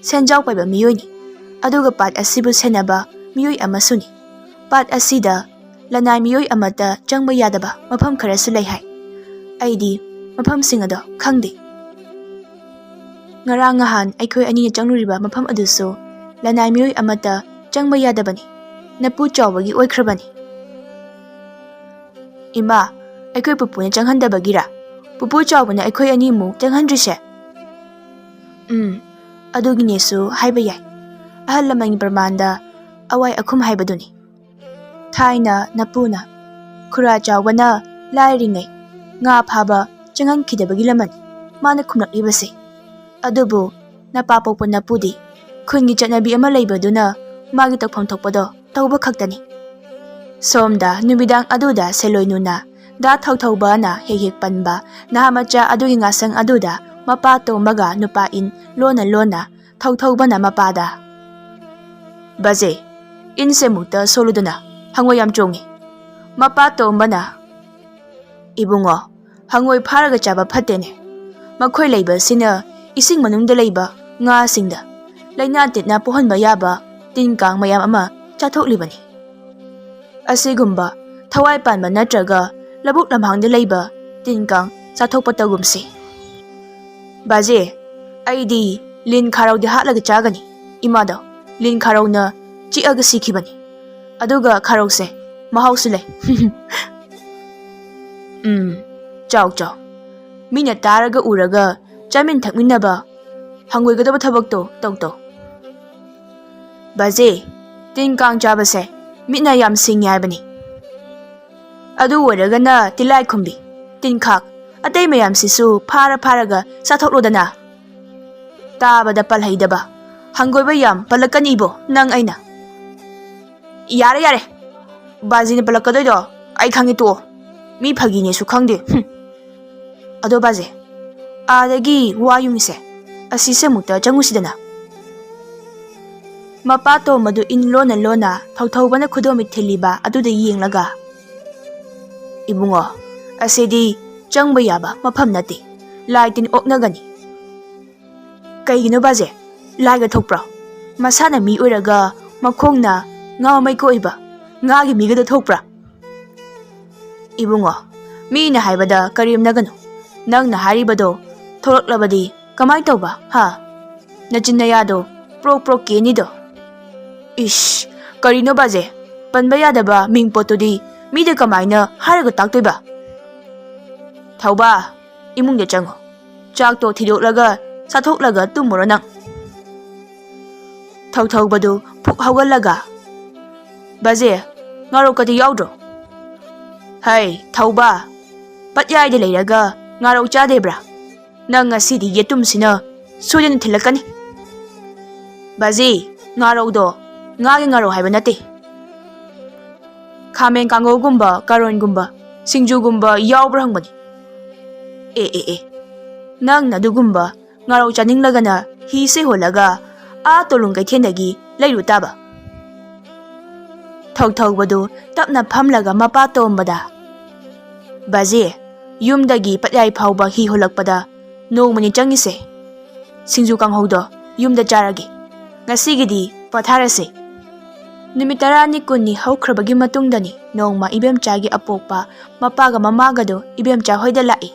ꯁꯦꯟꯖꯥꯎ ꯄꯥꯏꯕ ꯃꯤꯑꯣꯏꯅꯤ, ꯑꯗꯨꯒ ꯄꯥꯠ ꯑꯁꯤꯕꯨ ꯁꯦꯟꯅꯕ ꯃꯤꯑꯣꯏ ꯑꯃꯁꯨꯅꯤ꯫ ꯄꯥꯠ ꯑꯁꯤꯗ ꯂꯅꯥꯏ ꯃꯤꯑꯣꯏ ꯑꯃꯠꯇ ꯆꯪꯕ ꯌꯥꯗꯕ ꯃꯐꯝ ꯈꯔꯁꯨ ꯂꯩ ꯍꯥꯏ꯫ ꯑꯩꯗꯤ ꯃꯐꯝꯁꯤꯡ ꯑꯗꯣ ꯈꯪꯗꯦ꯫ ꯉꯔꯥꯡ ꯅꯍꯥꯟ ꯑꯩꯈꯣꯏ ꯑꯅꯤꯅ ꯆꯪꯂꯨꯔꯤꯕ ꯃꯐꯝ ꯑꯗꯨꯁꯨ ꯂꯅꯥꯏ ꯃꯤꯑꯣꯏ ꯑꯃꯠꯇ ꯆꯪꯕ ꯌꯥꯗꯕꯅꯤ, ꯅꯄꯨ ꯆꯥꯎꯕꯒꯤ ꯑꯣꯏꯈ꯭ꯔꯕꯅꯤ꯫" "ꯏꯃꯥ, ꯑꯩꯈꯣꯏ ꯄꯨꯄꯨꯅ ꯆꯪꯍꯟꯗꯕꯒꯤꯔꯥ ꯄꯨꯄꯨ ꯆꯥꯎꯕꯅ ꯑꯩꯈꯣꯏ ꯑꯅꯤꯃꯨꯛ ꯆꯪꯍꯟꯗ꯭ꯔꯤꯁꯦ?" "ꯎꯝ, ꯑꯗꯨꯒꯤꯅꯦꯁꯨ ꯍꯥꯏꯕ ꯌꯥꯏ꯫ ꯑꯍꯜ ꯂꯃꯟꯒꯤ ꯄ꯭ꯔꯃꯥꯟꯗ ꯑꯋꯥꯏ ꯑꯈꯨꯝ ꯍꯥꯏꯕꯗꯨꯅꯤ꯫ ꯊꯥꯏꯅ ꯅꯄꯨꯅ ꯈꯨꯔꯥ ꯆꯥꯎꯕꯅ ꯂꯥꯏꯔꯤꯉꯩ ꯉꯥ ꯐꯥꯕ ꯆꯪꯍꯟꯈꯤꯗꯕꯒꯤ ꯂꯃꯟ ꯃꯥꯅ ꯈꯨꯝꯂꯛꯂꯤꯕꯁꯦ꯫ ꯑꯗꯨꯕꯨ ꯅꯄꯥ ꯄꯣꯛꯄ ꯅꯄꯨꯗꯤ ꯈꯨꯟꯒꯤ ꯆꯠꯅꯕꯤ ꯑꯃ ꯂꯩꯕꯗꯨꯅ ꯃꯥꯒꯤ ꯇꯧꯐꯝ ꯊꯣꯛꯄꯗꯣ ꯇꯧꯕ ꯈꯛꯇꯅꯤ꯫ ꯁꯣꯝꯗ ꯅꯨꯃꯤꯗꯥꯡ ꯑꯗꯨꯗ ꯁꯦꯂꯣꯏꯅꯨꯅ ꯗꯥ ꯊꯧꯊꯧꯕꯅ ꯍꯦꯛ ꯍꯦꯛ ꯄꯟꯕ ꯅꯍꯥ ꯃꯆꯥ ꯑꯗꯨꯒꯤ ꯉꯥꯁꯪ ꯑꯗꯨꯗ ꯃꯄꯥ ꯇꯣꯝꯕꯒ ꯅꯨꯄꯥ ꯏꯟ ꯂꯣꯟꯅ ꯂꯣꯟꯅ ꯊꯧꯊꯧꯕꯅ ꯃꯄꯥꯗ, "ꯕꯥꯖꯦ, ꯏꯟꯁꯦ ꯑꯃꯨꯛꯇ ꯁꯣꯜꯂꯨꯗꯅ, ꯍꯪꯉꯣꯏ ꯌꯥꯝ ꯆꯣꯡꯉꯤ꯫" ꯃꯄꯥ ꯇꯣꯝꯕꯅ, "ꯏꯕꯨꯡꯉꯣ, ꯍꯪꯉꯣꯏ ꯐꯥꯔꯒ ꯆꯥꯕ ꯐꯠꯇꯦꯅꯦ꯫ ꯃꯈꯣꯏ ꯂꯩꯕꯁꯤꯅ ꯏꯁꯤꯡ ꯃꯅꯨꯡꯗ ꯂꯩꯕ ꯉꯥꯁꯤꯡꯗ ꯂꯥꯏꯅꯥ ꯇꯤꯟꯅ ꯄꯣꯛꯍꯟꯕ ꯌꯥꯕ ꯇꯤꯟ ꯀꯥꯡ ꯃꯌꯥꯝ ꯑꯃ ꯆꯥꯊꯣꯛꯂꯤꯕꯅꯤ꯫ ꯑꯁꯤꯒꯨꯝꯕ ꯊꯋꯥꯏ ꯄꯥꯟꯕ ꯅꯠꯇ꯭ꯔꯒ ꯂꯧꯕꯨꯛ ꯂꯝꯍꯥꯡꯗ ꯂꯩꯕ ꯇꯤꯟ ꯀꯥꯡ ꯆꯥꯊꯣꯛꯄ ꯇꯧꯒꯨꯝꯁꯤ꯫" "ꯕꯥꯖꯦ, ꯑꯩꯗꯤ ꯂꯤꯟ ꯈꯥꯔꯧꯗꯤ ꯍꯥꯠꯂꯒ ꯆꯥꯒꯅꯤ꯫ ꯏꯃꯥꯗꯣ ꯂꯤꯟ ꯈꯥꯔꯧꯅ ꯆꯤꯛꯑꯒ ꯁꯤꯈꯤꯕꯅꯤ꯫ ꯑꯗꯨꯒ ꯈꯥꯔꯧꯁꯦ ꯃꯍꯥꯎꯁꯨ ꯂꯩ꯫" "ꯎꯝ, ꯆꯥꯎ ꯆꯥꯎ꯫ ꯃꯤꯅ ꯇꯥꯔꯒ ꯎꯔꯒ ꯆꯥꯃꯤꯟ ꯊꯛꯃꯤꯟꯅꯕ ꯍꯪꯒꯣꯏꯒꯗꯕ ꯊꯕꯛꯇꯣ ꯇꯧ ꯇꯧ꯫" "ꯕꯥꯖꯦ, ꯇꯤꯟ ꯀꯥꯡ ꯆꯥꯕꯁꯦ ꯃꯤꯠꯅ ꯌꯥꯝ ꯁꯤꯡꯉꯦ ꯍꯥꯏꯕꯅꯤ꯫ ꯑꯗꯨ ꯑꯣꯏꯔꯒꯅ ꯇꯤꯜꯂꯥꯏꯈꯨꯝꯕꯤ, ꯇꯤꯟꯈꯥꯛ, ꯑꯇꯩ ꯃꯌꯥꯝꯁꯤꯁꯨ ꯐꯥꯔ ꯐꯥꯔꯒ ꯆꯥꯊꯣꯛꯂꯣꯗꯅ꯫ ꯇꯥꯕꯗ ꯄꯜꯍꯩꯗꯕ ꯍꯪꯒꯣꯏꯕ ꯌꯥꯝ ꯄꯜꯂꯛꯀꯅꯤꯕꯣ ꯅꯪ ꯑꯩꯅ꯫" "ꯌꯥꯔꯦ ꯌꯥꯔꯦ, ꯕꯥꯖꯤꯅ ꯄꯜꯂꯛꯀꯗꯣꯏꯗꯣ ꯑꯩ ꯈꯪꯉꯤ, ꯇꯣꯛꯑꯣ꯫ ꯃꯤ ꯐꯥꯒꯤꯅꯦꯁꯨ ꯈꯪꯗꯦ꯫ ꯍꯨꯝ꯫ ꯑꯗꯣ ꯕꯥꯖꯦ, ꯑꯥꯗꯒꯤ ꯋꯥ ꯌꯨꯡꯉꯤꯁꯦ ꯑꯁꯤꯁꯦ ꯑꯃꯨꯛꯇ ꯆꯪꯉꯨꯁꯤꯗꯅ꯫" ꯃꯄꯥ ꯇꯣꯝꯕꯗꯨ ꯏꯟ ꯂꯣꯟꯅ ꯂꯣꯟꯅ ꯊꯧꯊꯧꯕꯅ ꯈꯨꯗꯣꯝꯕꯤ ꯊꯤꯜꯂꯤꯕ ꯑꯗꯨꯗ ꯌꯦꯡꯂꯒ, "ꯏꯕꯨꯡꯉꯣ, ꯑꯁꯤꯗꯤ ꯆꯪꯕ ꯌꯥꯕ ꯃꯐꯝ ꯅꯠꯇꯦ꯫ ꯂꯥꯏ ꯇꯤꯟ ꯑꯣꯛꯅꯒꯅꯤ꯫" "ꯀꯩꯒꯤꯅꯣ ꯕꯥꯖꯦ? ꯂꯥꯏꯒ ꯊꯣꯛꯄ꯭ꯔꯣ? ꯃꯁꯥꯅ ꯃꯤ ꯑꯣꯏꯔꯒ ꯃꯈꯣꯡꯅ ꯉꯥ ꯃꯩꯀꯣꯛꯏꯕ ꯉꯥꯒꯤ ꯃꯤꯒꯗꯣ ꯊꯣꯛꯄ꯭ꯔꯥ?" "ꯏꯕꯨꯡꯉꯣ, ꯃꯤꯅ ꯍꯥꯏꯕꯗ ꯀꯔꯦꯝꯅꯒꯅꯨ꯫ ꯅꯪꯅ ꯍꯥꯏꯔꯤꯕꯗꯣ ꯊꯣꯛꯂꯛꯂꯕꯗꯤ ꯀꯃꯥꯏ ꯇꯧꯕ, ꯍꯥ? ꯅꯆꯤꯟ ꯅꯌꯥꯗꯣ ꯄ꯭ꯔꯣꯛ ꯄ꯭ꯔꯣꯛ ꯀꯦꯅꯤꯗꯣ꯫" "ꯏꯁ, ꯀꯔꯤꯅꯣ ꯕꯥꯖꯦ? ꯄꯟꯕ ꯌꯥꯗꯕ ꯃꯤꯡ ꯄꯣꯠꯇꯨꯗꯤ ꯃꯤꯗ ꯀꯃꯥꯏꯅ ꯍꯥꯏꯔꯒ ꯇꯥꯛꯇꯣꯏꯕ?" "ꯊꯧꯕ, ꯏꯃꯨꯡꯗ ꯆꯪꯉꯣ꯫ ꯆꯥꯛꯇꯣ ꯊꯤꯗꯣꯛꯂꯒ ꯆꯥꯊꯣꯛꯂꯒ ꯇꯨꯝꯃꯨꯔꯣ ꯅꯪ꯫" ꯊꯧꯊꯧꯕꯗꯨ ꯐꯨꯛ ꯍꯧꯒꯠꯂꯒ, "ꯕꯥꯖꯦ, ꯉꯥꯔꯣꯛꯀꯗꯤ ꯌꯥꯎꯗ꯭ꯔꯣ?" "ꯍꯩ, ꯊꯧꯕ, ꯄꯠꯌꯥꯏꯗ ꯂꯩꯔꯒ ꯉꯥꯔꯣꯛ ꯆꯥꯗꯦꯕ꯭ꯔꯥ? ꯅꯪ ꯉꯁꯤꯗꯤ ꯌꯦꯇꯨꯝꯁꯤꯅ ꯁꯣꯏꯗꯅ ꯊꯤꯜꯂꯛꯀꯅꯤ꯫ ꯕꯥꯖꯤ, ꯉꯥꯔꯧꯗꯣ ꯉꯥꯒꯤ ꯉꯥꯔꯧ ꯍꯥꯏꯕ ꯅꯠꯇꯦ꯫ ꯈꯥꯃꯦꯟ ꯀꯥꯡꯉꯧꯒꯨꯝꯕ, ꯀꯥꯔꯣꯟꯒꯨꯝꯕ, ꯁꯤꯡꯖꯨꯒꯨꯝꯕ ꯌꯥꯎꯕ꯭ꯔꯥ ꯍꯪꯕꯅꯤ꯫ ꯑꯦ ꯑꯦ ꯑꯦ, ꯅꯪꯅ ꯑꯗꯨꯒꯨꯝꯕ ꯉꯥꯔꯧ ꯆꯥꯅꯤꯡꯂꯒꯅ ꯍꯤꯁꯦ ꯍꯣꯜꯂꯒ ꯑꯥ ꯇꯣꯂꯨꯡ ꯀꯩꯊꯦꯜꯗꯒꯤ ꯂꯩꯔꯨ ꯇꯥꯕ꯫ ꯊꯧꯊꯧꯕꯗꯨ ꯇꯞꯅ ꯐꯝꯂꯒ ꯃꯄꯥ ꯇꯣꯝꯕꯗ, ꯕꯥꯖꯤ, ꯌꯨꯝꯗꯒꯤ ꯄꯠꯌꯥꯏ ꯐꯥꯎꯕ ꯍꯤ ꯍꯣꯜꯂꯛꯄꯗ ꯅꯣꯡꯃꯅꯤ ꯆꯪꯉꯤꯁꯦ꯫ ꯁꯤꯡꯖꯨ ꯀꯥꯡꯍꯧꯗꯣ ꯌꯨꯝꯗ ꯆꯥꯔꯒꯦ꯫ ꯉꯁꯤꯒꯤꯗꯤ ꯄꯣꯊꯥꯔꯁꯦ꯫ ꯅꯨꯃꯤꯠ ꯇꯔꯥꯅꯤ ꯀꯨꯟꯅꯤ ꯍꯧꯈ꯭ꯔꯕꯒꯤ ꯃꯇꯨꯡꯗꯅꯤ ꯅꯣꯡꯃ ꯏꯕꯦꯝꯆꯥꯒꯤ ꯑꯄꯣꯛꯄ ꯃꯄꯥꯒ ꯃꯃꯥꯒꯗꯣ ꯏꯕꯦꯝꯆꯥ ꯍꯣꯏꯗ ꯂꯥꯛꯏ꯫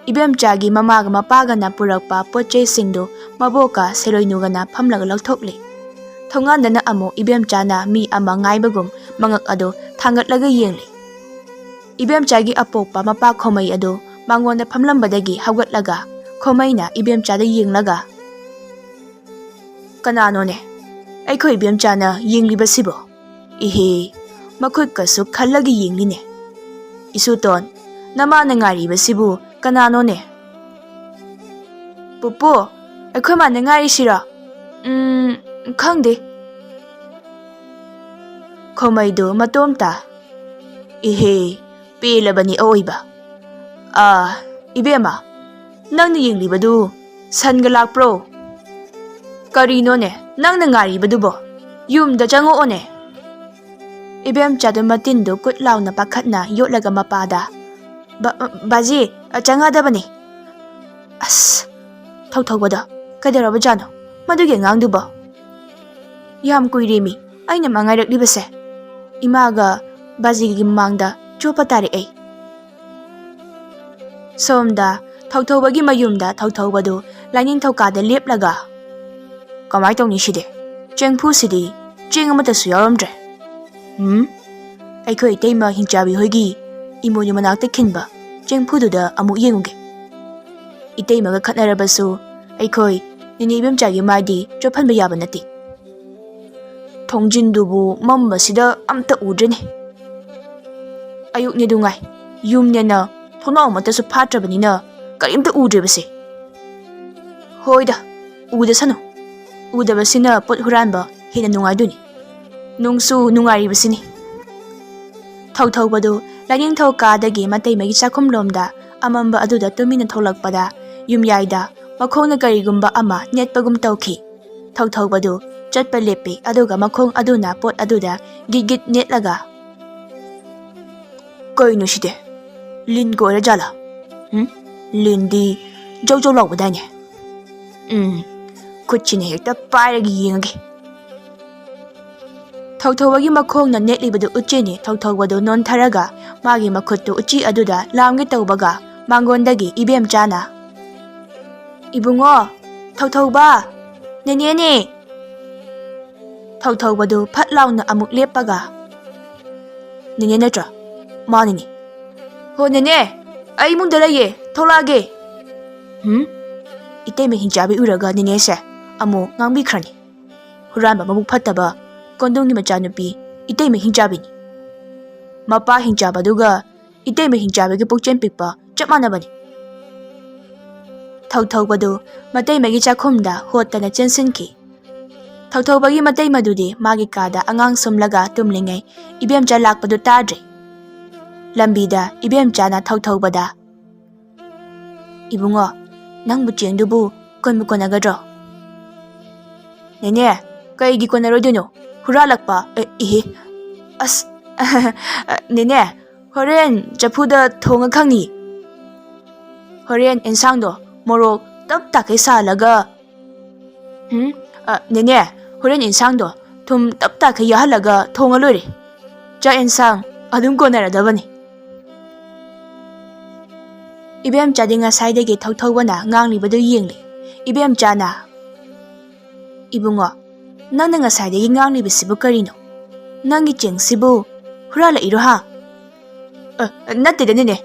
ꯏꯕꯦꯝꯆꯥꯒꯤ ꯃꯃꯥꯒ ꯃꯄꯥꯒꯅ ꯄꯨꯔꯛꯄ ꯄꯣꯠ ꯆꯩꯁꯤꯡꯗꯨ ꯃꯕꯣꯛꯀ ꯁꯦꯔꯣꯏꯅꯨꯒꯅ ꯐꯝꯂꯒ ꯂꯧꯊꯣꯛꯂꯤ꯫ ꯊꯣꯡꯒꯥꯟꯗꯅ ꯑꯃꯨꯛ ꯏꯕꯦꯝꯆꯥꯅ ꯃꯤ ꯑꯃ ꯉꯥꯏꯕꯒꯨꯝ ꯃꯉꯛ ꯑꯗꯨ ꯊꯥꯡꯒꯠꯂꯒ ꯌꯦꯡꯂꯤ꯫ ꯏꯕꯦꯝꯆꯥꯒꯤ ꯑꯄꯣꯛꯄ ꯃꯄꯥ ꯈꯣꯃꯩ ꯑꯗꯨ ꯃꯉꯣꯟꯗ ꯐꯝꯂꯝꯕꯗꯒꯤ ꯍꯧꯒꯠꯂꯒ ꯈꯣꯃꯩꯅ ꯏꯕꯦꯝꯆꯥꯗ ꯌꯦꯡꯂꯒ, "ꯀꯅꯥꯅꯣꯅꯦ ꯑꯩꯈꯣꯏ ꯏꯕꯦꯝꯆꯥꯅ ꯌꯦꯡꯂꯤꯕꯁꯤꯕꯣ? ꯏꯍꯦ, ꯃꯈꯨꯠꯀꯁꯨ ꯈꯜꯂꯒ ꯌꯦꯡꯂꯤꯅꯦ꯫ ꯏꯁꯨꯇꯣꯟ, ꯅꯃꯥꯅ ꯉꯥꯏꯔꯤꯕꯁꯤꯕꯨ ꯀꯅꯥꯅꯣꯅꯦ?" "ꯄꯨꯄꯨ, ꯑꯩꯈꯣꯏ ꯃꯥꯅ ꯉꯥꯏꯔꯤꯁꯤꯔꯣ? ꯎꯝ, ꯈꯪꯗꯦ꯫" ꯈꯣꯃꯩꯗꯨ ꯃꯇꯣꯝꯇ, "ꯏꯍꯦ, ꯄꯦꯜꯂꯕꯅꯤ ꯑꯑꯣꯏꯕ꯫ ꯑꯥ, ꯏꯕꯦꯝꯃ, ꯅꯪꯅ ꯌꯦꯡꯂꯤꯕꯗꯨ ꯁꯟꯒ ꯂꯥꯛꯄ꯭ꯔꯣ? ꯀꯔꯤꯅꯣꯅꯦ ꯅꯪꯅ ꯉꯥꯏꯔꯤꯕꯗꯨꯕꯣ? ꯌꯨꯝꯗ ꯆꯪꯉꯛꯑꯣꯅꯦ꯫" ꯏꯕꯦꯝꯆꯥꯗꯨ ꯃꯇꯤꯟꯗꯨ ꯀꯨꯠ ꯂꯥꯎꯅ ꯄꯥꯈꯠꯅ ꯌꯣꯠꯂꯒ ꯃꯄꯥꯗ, "ꯕ-, ꯕꯥꯖꯤ, ꯆꯪꯉꯛꯑꯗꯕꯅꯤ꯫" ꯑꯁ, ꯊꯧꯊꯧꯕꯗꯣ ꯀꯩꯗꯧꯔꯕꯖꯥꯠꯅꯣ ꯃꯗꯨꯒꯤ ꯑꯉꯥꯡꯗꯨꯕꯣ? ꯌꯥꯝ ꯀꯨꯏꯔꯦꯃꯤ ꯑꯩꯅ ꯃꯥ ꯉꯥꯏꯔꯛꯂꯤꯕꯁꯦ꯫ ꯏꯃꯥꯒ ꯕꯥꯖꯤꯒꯤ ꯃꯃꯥꯡꯗ ꯆꯣꯞꯄ ꯇꯥꯔꯦ ꯑꯩ꯫ ꯁꯣꯝꯗ ꯊꯧꯊꯧꯕꯒꯤ ꯃꯌꯨꯝꯗ ꯊꯧꯊꯧꯕꯗꯨ ꯂꯥꯏꯅꯤꯡꯊꯧꯀꯥꯗ ꯂꯦꯞꯂꯒ, "ꯀꯃꯥꯏ ꯇꯧꯅꯤ ꯁꯤꯗꯤ? ꯆꯦꯡꯐꯨꯁꯤꯗꯤ ꯆꯦꯡ ꯑꯃꯠꯇꯁꯨ ꯌꯥꯎꯔꯝꯗ꯭ꯔꯦ꯫ ꯎꯝ? ꯑꯩꯈꯣꯏ ꯏꯇꯩꯃ ꯍꯤꯡꯆꯥꯕꯤ ꯍꯣꯏꯒꯤ ꯏꯃꯣꯏꯅꯨ ꯃꯅꯥꯛꯇ ꯈꯤꯟꯕ ꯆꯦꯡꯐꯨꯗꯨꯗ ꯑꯃꯨꯛ ꯌꯦꯡꯉꯨꯒꯦ꯫ ꯏꯇꯩꯃꯒ ꯈꯠꯅꯔꯕꯁꯨ ꯑꯩꯈꯣꯏ ꯅꯦꯅꯦ ꯏꯕꯦꯝꯆꯥꯒꯤ ꯃꯥꯏꯗꯤ ꯆꯣꯞꯍꯟꯕ ꯌꯥꯕ ꯅꯠꯇꯦ꯫" ꯊꯣꯡꯖꯤꯟꯗꯨꯕꯨ ꯃꯝꯕꯁꯤꯗ ꯑꯝꯇ ꯎꯗ꯭ꯔꯦꯅꯦ꯫ ꯑꯌꯨꯛꯅꯦ ꯗꯨꯉꯥꯏ, ꯌꯨꯝꯅꯦꯅ ꯊꯣꯡꯅꯥꯎ ꯑꯃꯠꯇꯁꯨ ꯐꯥꯠꯇ꯭ꯔꯕꯅꯤꯅ ꯀꯔꯤꯝꯇ ꯎꯗ꯭ꯔꯦꯕꯁꯦ꯫ "ꯍꯣꯏꯗ, ꯎꯗꯁꯅꯨ꯫ ꯎꯗꯕꯁꯤꯅ ꯄꯣꯠ ꯍꯨꯔꯥꯟꯕ ꯍꯦꯟꯅ ꯅꯨꯡꯉꯥꯏꯗꯣꯏꯅꯤ꯫ ꯅꯨꯡꯁꯨ ꯅꯨꯡꯉꯥꯏꯔꯤꯕꯁꯤꯅꯤ꯫" ꯊꯧꯊꯧꯕꯗꯨ ꯂꯥꯏꯅꯤꯡꯊꯧ ꯀꯥꯗꯒꯤ ꯃꯇꯩꯃꯒꯤ ꯆꯥꯛꯈꯨꯝꯂꯣꯝꯗ ꯑꯃꯝꯕ ꯑꯗꯨꯗ ꯇꯨꯃꯤꯟꯅ ꯊꯣꯛꯂꯛꯄꯗ, ꯌꯨꯝꯌꯥꯏꯗ ꯃꯈꯣꯡꯅ ꯀꯔꯤꯒꯨꯝꯕ ꯑꯃ ꯅꯦꯠꯄꯒꯨꯝ ꯇꯧꯈꯤ꯫ ꯊꯧꯊꯧꯕꯗꯨ ꯆꯠꯄ ꯂꯦꯞꯄꯤ, ꯑꯗꯨꯒ ꯃꯈꯣꯡ ꯑꯗꯨꯅ ꯄꯣꯠ ꯑꯗꯨꯗ ꯒꯤꯠ ꯒꯤꯠ ꯅꯦꯠꯂꯒ, "ꯀꯩꯅꯣ ꯁꯤꯗꯤ? ꯂꯤꯟꯒ ꯑꯣꯏꯔ ꯖꯥꯠꯂꯥ? ꯎꯝ? ꯂꯤꯟꯗꯤ ꯖꯧ ꯖꯧ ꯂꯥꯎꯕꯗꯥꯏꯅꯦ? ꯎꯝ, ꯈꯨꯠꯁꯤꯅ ꯍꯦꯛꯇ ꯄꯥꯏꯔꯒ ꯌꯦꯡꯉꯒꯦ꯫" ꯊꯧꯊꯧꯕꯒꯤ ꯃꯈꯣꯡꯅ ꯅꯦꯠꯂꯤꯕꯗꯨ ꯎꯆꯤꯅꯤ꯫ ꯊꯧꯊꯧꯕꯗꯨ ꯅꯣꯟꯊꯔꯒ ꯃꯥꯒꯤ ꯃꯈꯨꯠꯇꯨ ꯎꯆꯤ ꯑꯗꯨꯗ ꯂꯥꯝꯒꯦ ꯇꯧꯕꯒ, ꯃꯥꯡꯒꯣꯟꯗꯒꯤ ꯏꯕꯦꯝꯆꯥꯅ, "ꯏꯕꯨꯡꯉꯣ, ꯊꯧꯊꯧꯕ, ꯅꯦꯅꯦꯅꯦ!" ꯊꯧꯊꯧꯕꯗꯨ ꯐꯠ ꯂꯥꯎꯅ ꯑꯃꯨꯛ ꯂꯦꯞꯄꯒ, "ꯅꯦꯅꯦ ꯅꯠꯇ꯭ꯔꯣ?" "ꯃꯥꯅꯤꯅꯦ꯫" "ꯍꯣ ꯅꯦꯅꯦ, ꯑꯩ ꯏꯃꯨꯡꯗ ꯂꯩꯌꯦ, ꯊꯣꯛꯂꯛꯑꯒꯦ꯫" "ꯍꯨꯝ? ꯏꯇꯩꯃ ꯍꯤꯡꯆꯥꯕꯤ ꯎꯔꯒ ꯅꯦꯅꯦꯁꯦ ꯑꯃꯨꯛ ꯉꯥꯡꯕꯤꯈ꯭ꯔꯅꯤ꯫ ꯍꯨꯔꯥꯟꯕ ꯃꯕꯨꯛ ꯐꯠꯇꯕ ꯀꯣꯟꯗꯣꯡꯒꯤ ꯃꯆꯥꯅꯨꯄꯤ ꯏꯇꯩꯃ ꯍꯤꯡꯆꯥꯕꯤꯅꯤ꯫ ꯃꯄꯥ ꯍꯤꯡꯆꯥꯕꯗꯨꯒ ꯏꯇꯩꯃ ꯍꯤꯡꯆꯥꯕꯤꯒꯤ ꯄꯨꯛꯆꯦꯟ ꯄꯤꯛꯄ ꯆꯞ ꯃꯥꯟꯅꯕꯅꯤ꯫" ꯊꯧꯊꯧꯕꯗꯨ ꯃꯇꯩꯃꯒꯤ ꯆꯥꯛꯈꯨꯝꯗ ꯍꯣꯠꯇꯅ ꯆꯦꯟꯁꯤꯟꯈꯤ꯫ ꯊꯧꯊꯧꯕꯒꯤ ꯃꯇꯩꯃꯗꯨꯗꯤ ꯃꯥꯒꯤ ꯀꯥꯗ ꯑꯉꯥꯡ ꯁꯨꯝꯂꯒ ꯇꯨꯝꯂꯤꯉꯩ ꯏꯕꯦꯝꯆꯥ ꯂꯥꯛꯄꯗꯨ ꯇꯥꯗ꯭ꯔꯦ꯫ ꯂꯝꯕꯤꯗ ꯏꯕꯦꯝꯆꯥꯅ ꯊꯧꯊꯧꯕꯗ, "ꯏꯕꯨꯡꯉꯣ, ꯅꯪꯕꯨ ꯆꯦꯡꯗꯨꯕꯨ ꯀꯣꯟꯕꯨ ꯀꯣꯟꯅꯒꯗ꯭ꯔꯣ?" "ꯅꯦꯅꯦ, ꯀꯩꯒꯤ ꯀꯣꯟꯅꯔꯣꯏꯗꯣꯏꯅꯣ? ꯍꯨꯔꯥꯜꯂꯛꯄ, ꯑꯦ, ꯏꯍꯦ꯫ ꯑꯁ, ꯅꯦꯅꯦ, ꯍꯣꯔꯦꯟ ꯆꯐꯨꯗ ꯊꯣꯡꯉ ꯈꯪꯅꯤ꯫ ꯍꯣꯔꯦꯟ ꯏꯟꯁꯥꯡꯗꯣ ꯃꯣꯔꯣꯛ ꯇꯞ ꯇꯥꯈꯩ ꯁꯥꯍꯜꯂꯒ, ꯎꯝ, ꯑ, ꯅꯦꯅꯦ, ꯍꯣꯔꯦꯟ ꯏꯟꯁꯥꯡꯗꯣ ꯊꯨꯝ ꯇꯞ ꯇꯥꯈꯩ ꯌꯥꯍꯜꯂꯒ ꯊꯣꯡꯉ ꯂꯣꯏꯔꯦ꯫ ꯆꯥꯛ ꯏꯟꯁꯥꯡ ꯑꯗꯨꯝ ꯀꯣꯟꯅꯔꯗꯕꯅꯤ꯫" ꯏꯕꯦꯝꯆꯥꯗꯤ ꯉꯁꯥꯏꯗꯒꯤ ꯊꯧꯊꯧꯕꯅ ꯉꯥꯡꯂꯤꯕꯗꯨ ꯌꯦꯡꯂꯤ꯫ ꯏꯕꯦꯝꯆꯥꯅ, "ꯏꯕꯨꯡꯉꯣ, ꯅꯪꯅ ꯉꯁꯥꯏꯗꯒꯤ ꯉꯥꯡꯂꯤꯕꯁꯤꯕꯨ ꯀꯔꯤꯅꯣ? ꯅꯪꯒꯤ ꯆꯦꯡꯁꯤꯕꯨ ꯍꯨꯔꯥꯜꯂꯛꯏꯔꯣ ꯍꯥ?" "ꯑ, ꯅꯠꯇꯦꯗ ꯅꯦꯅꯦ꯫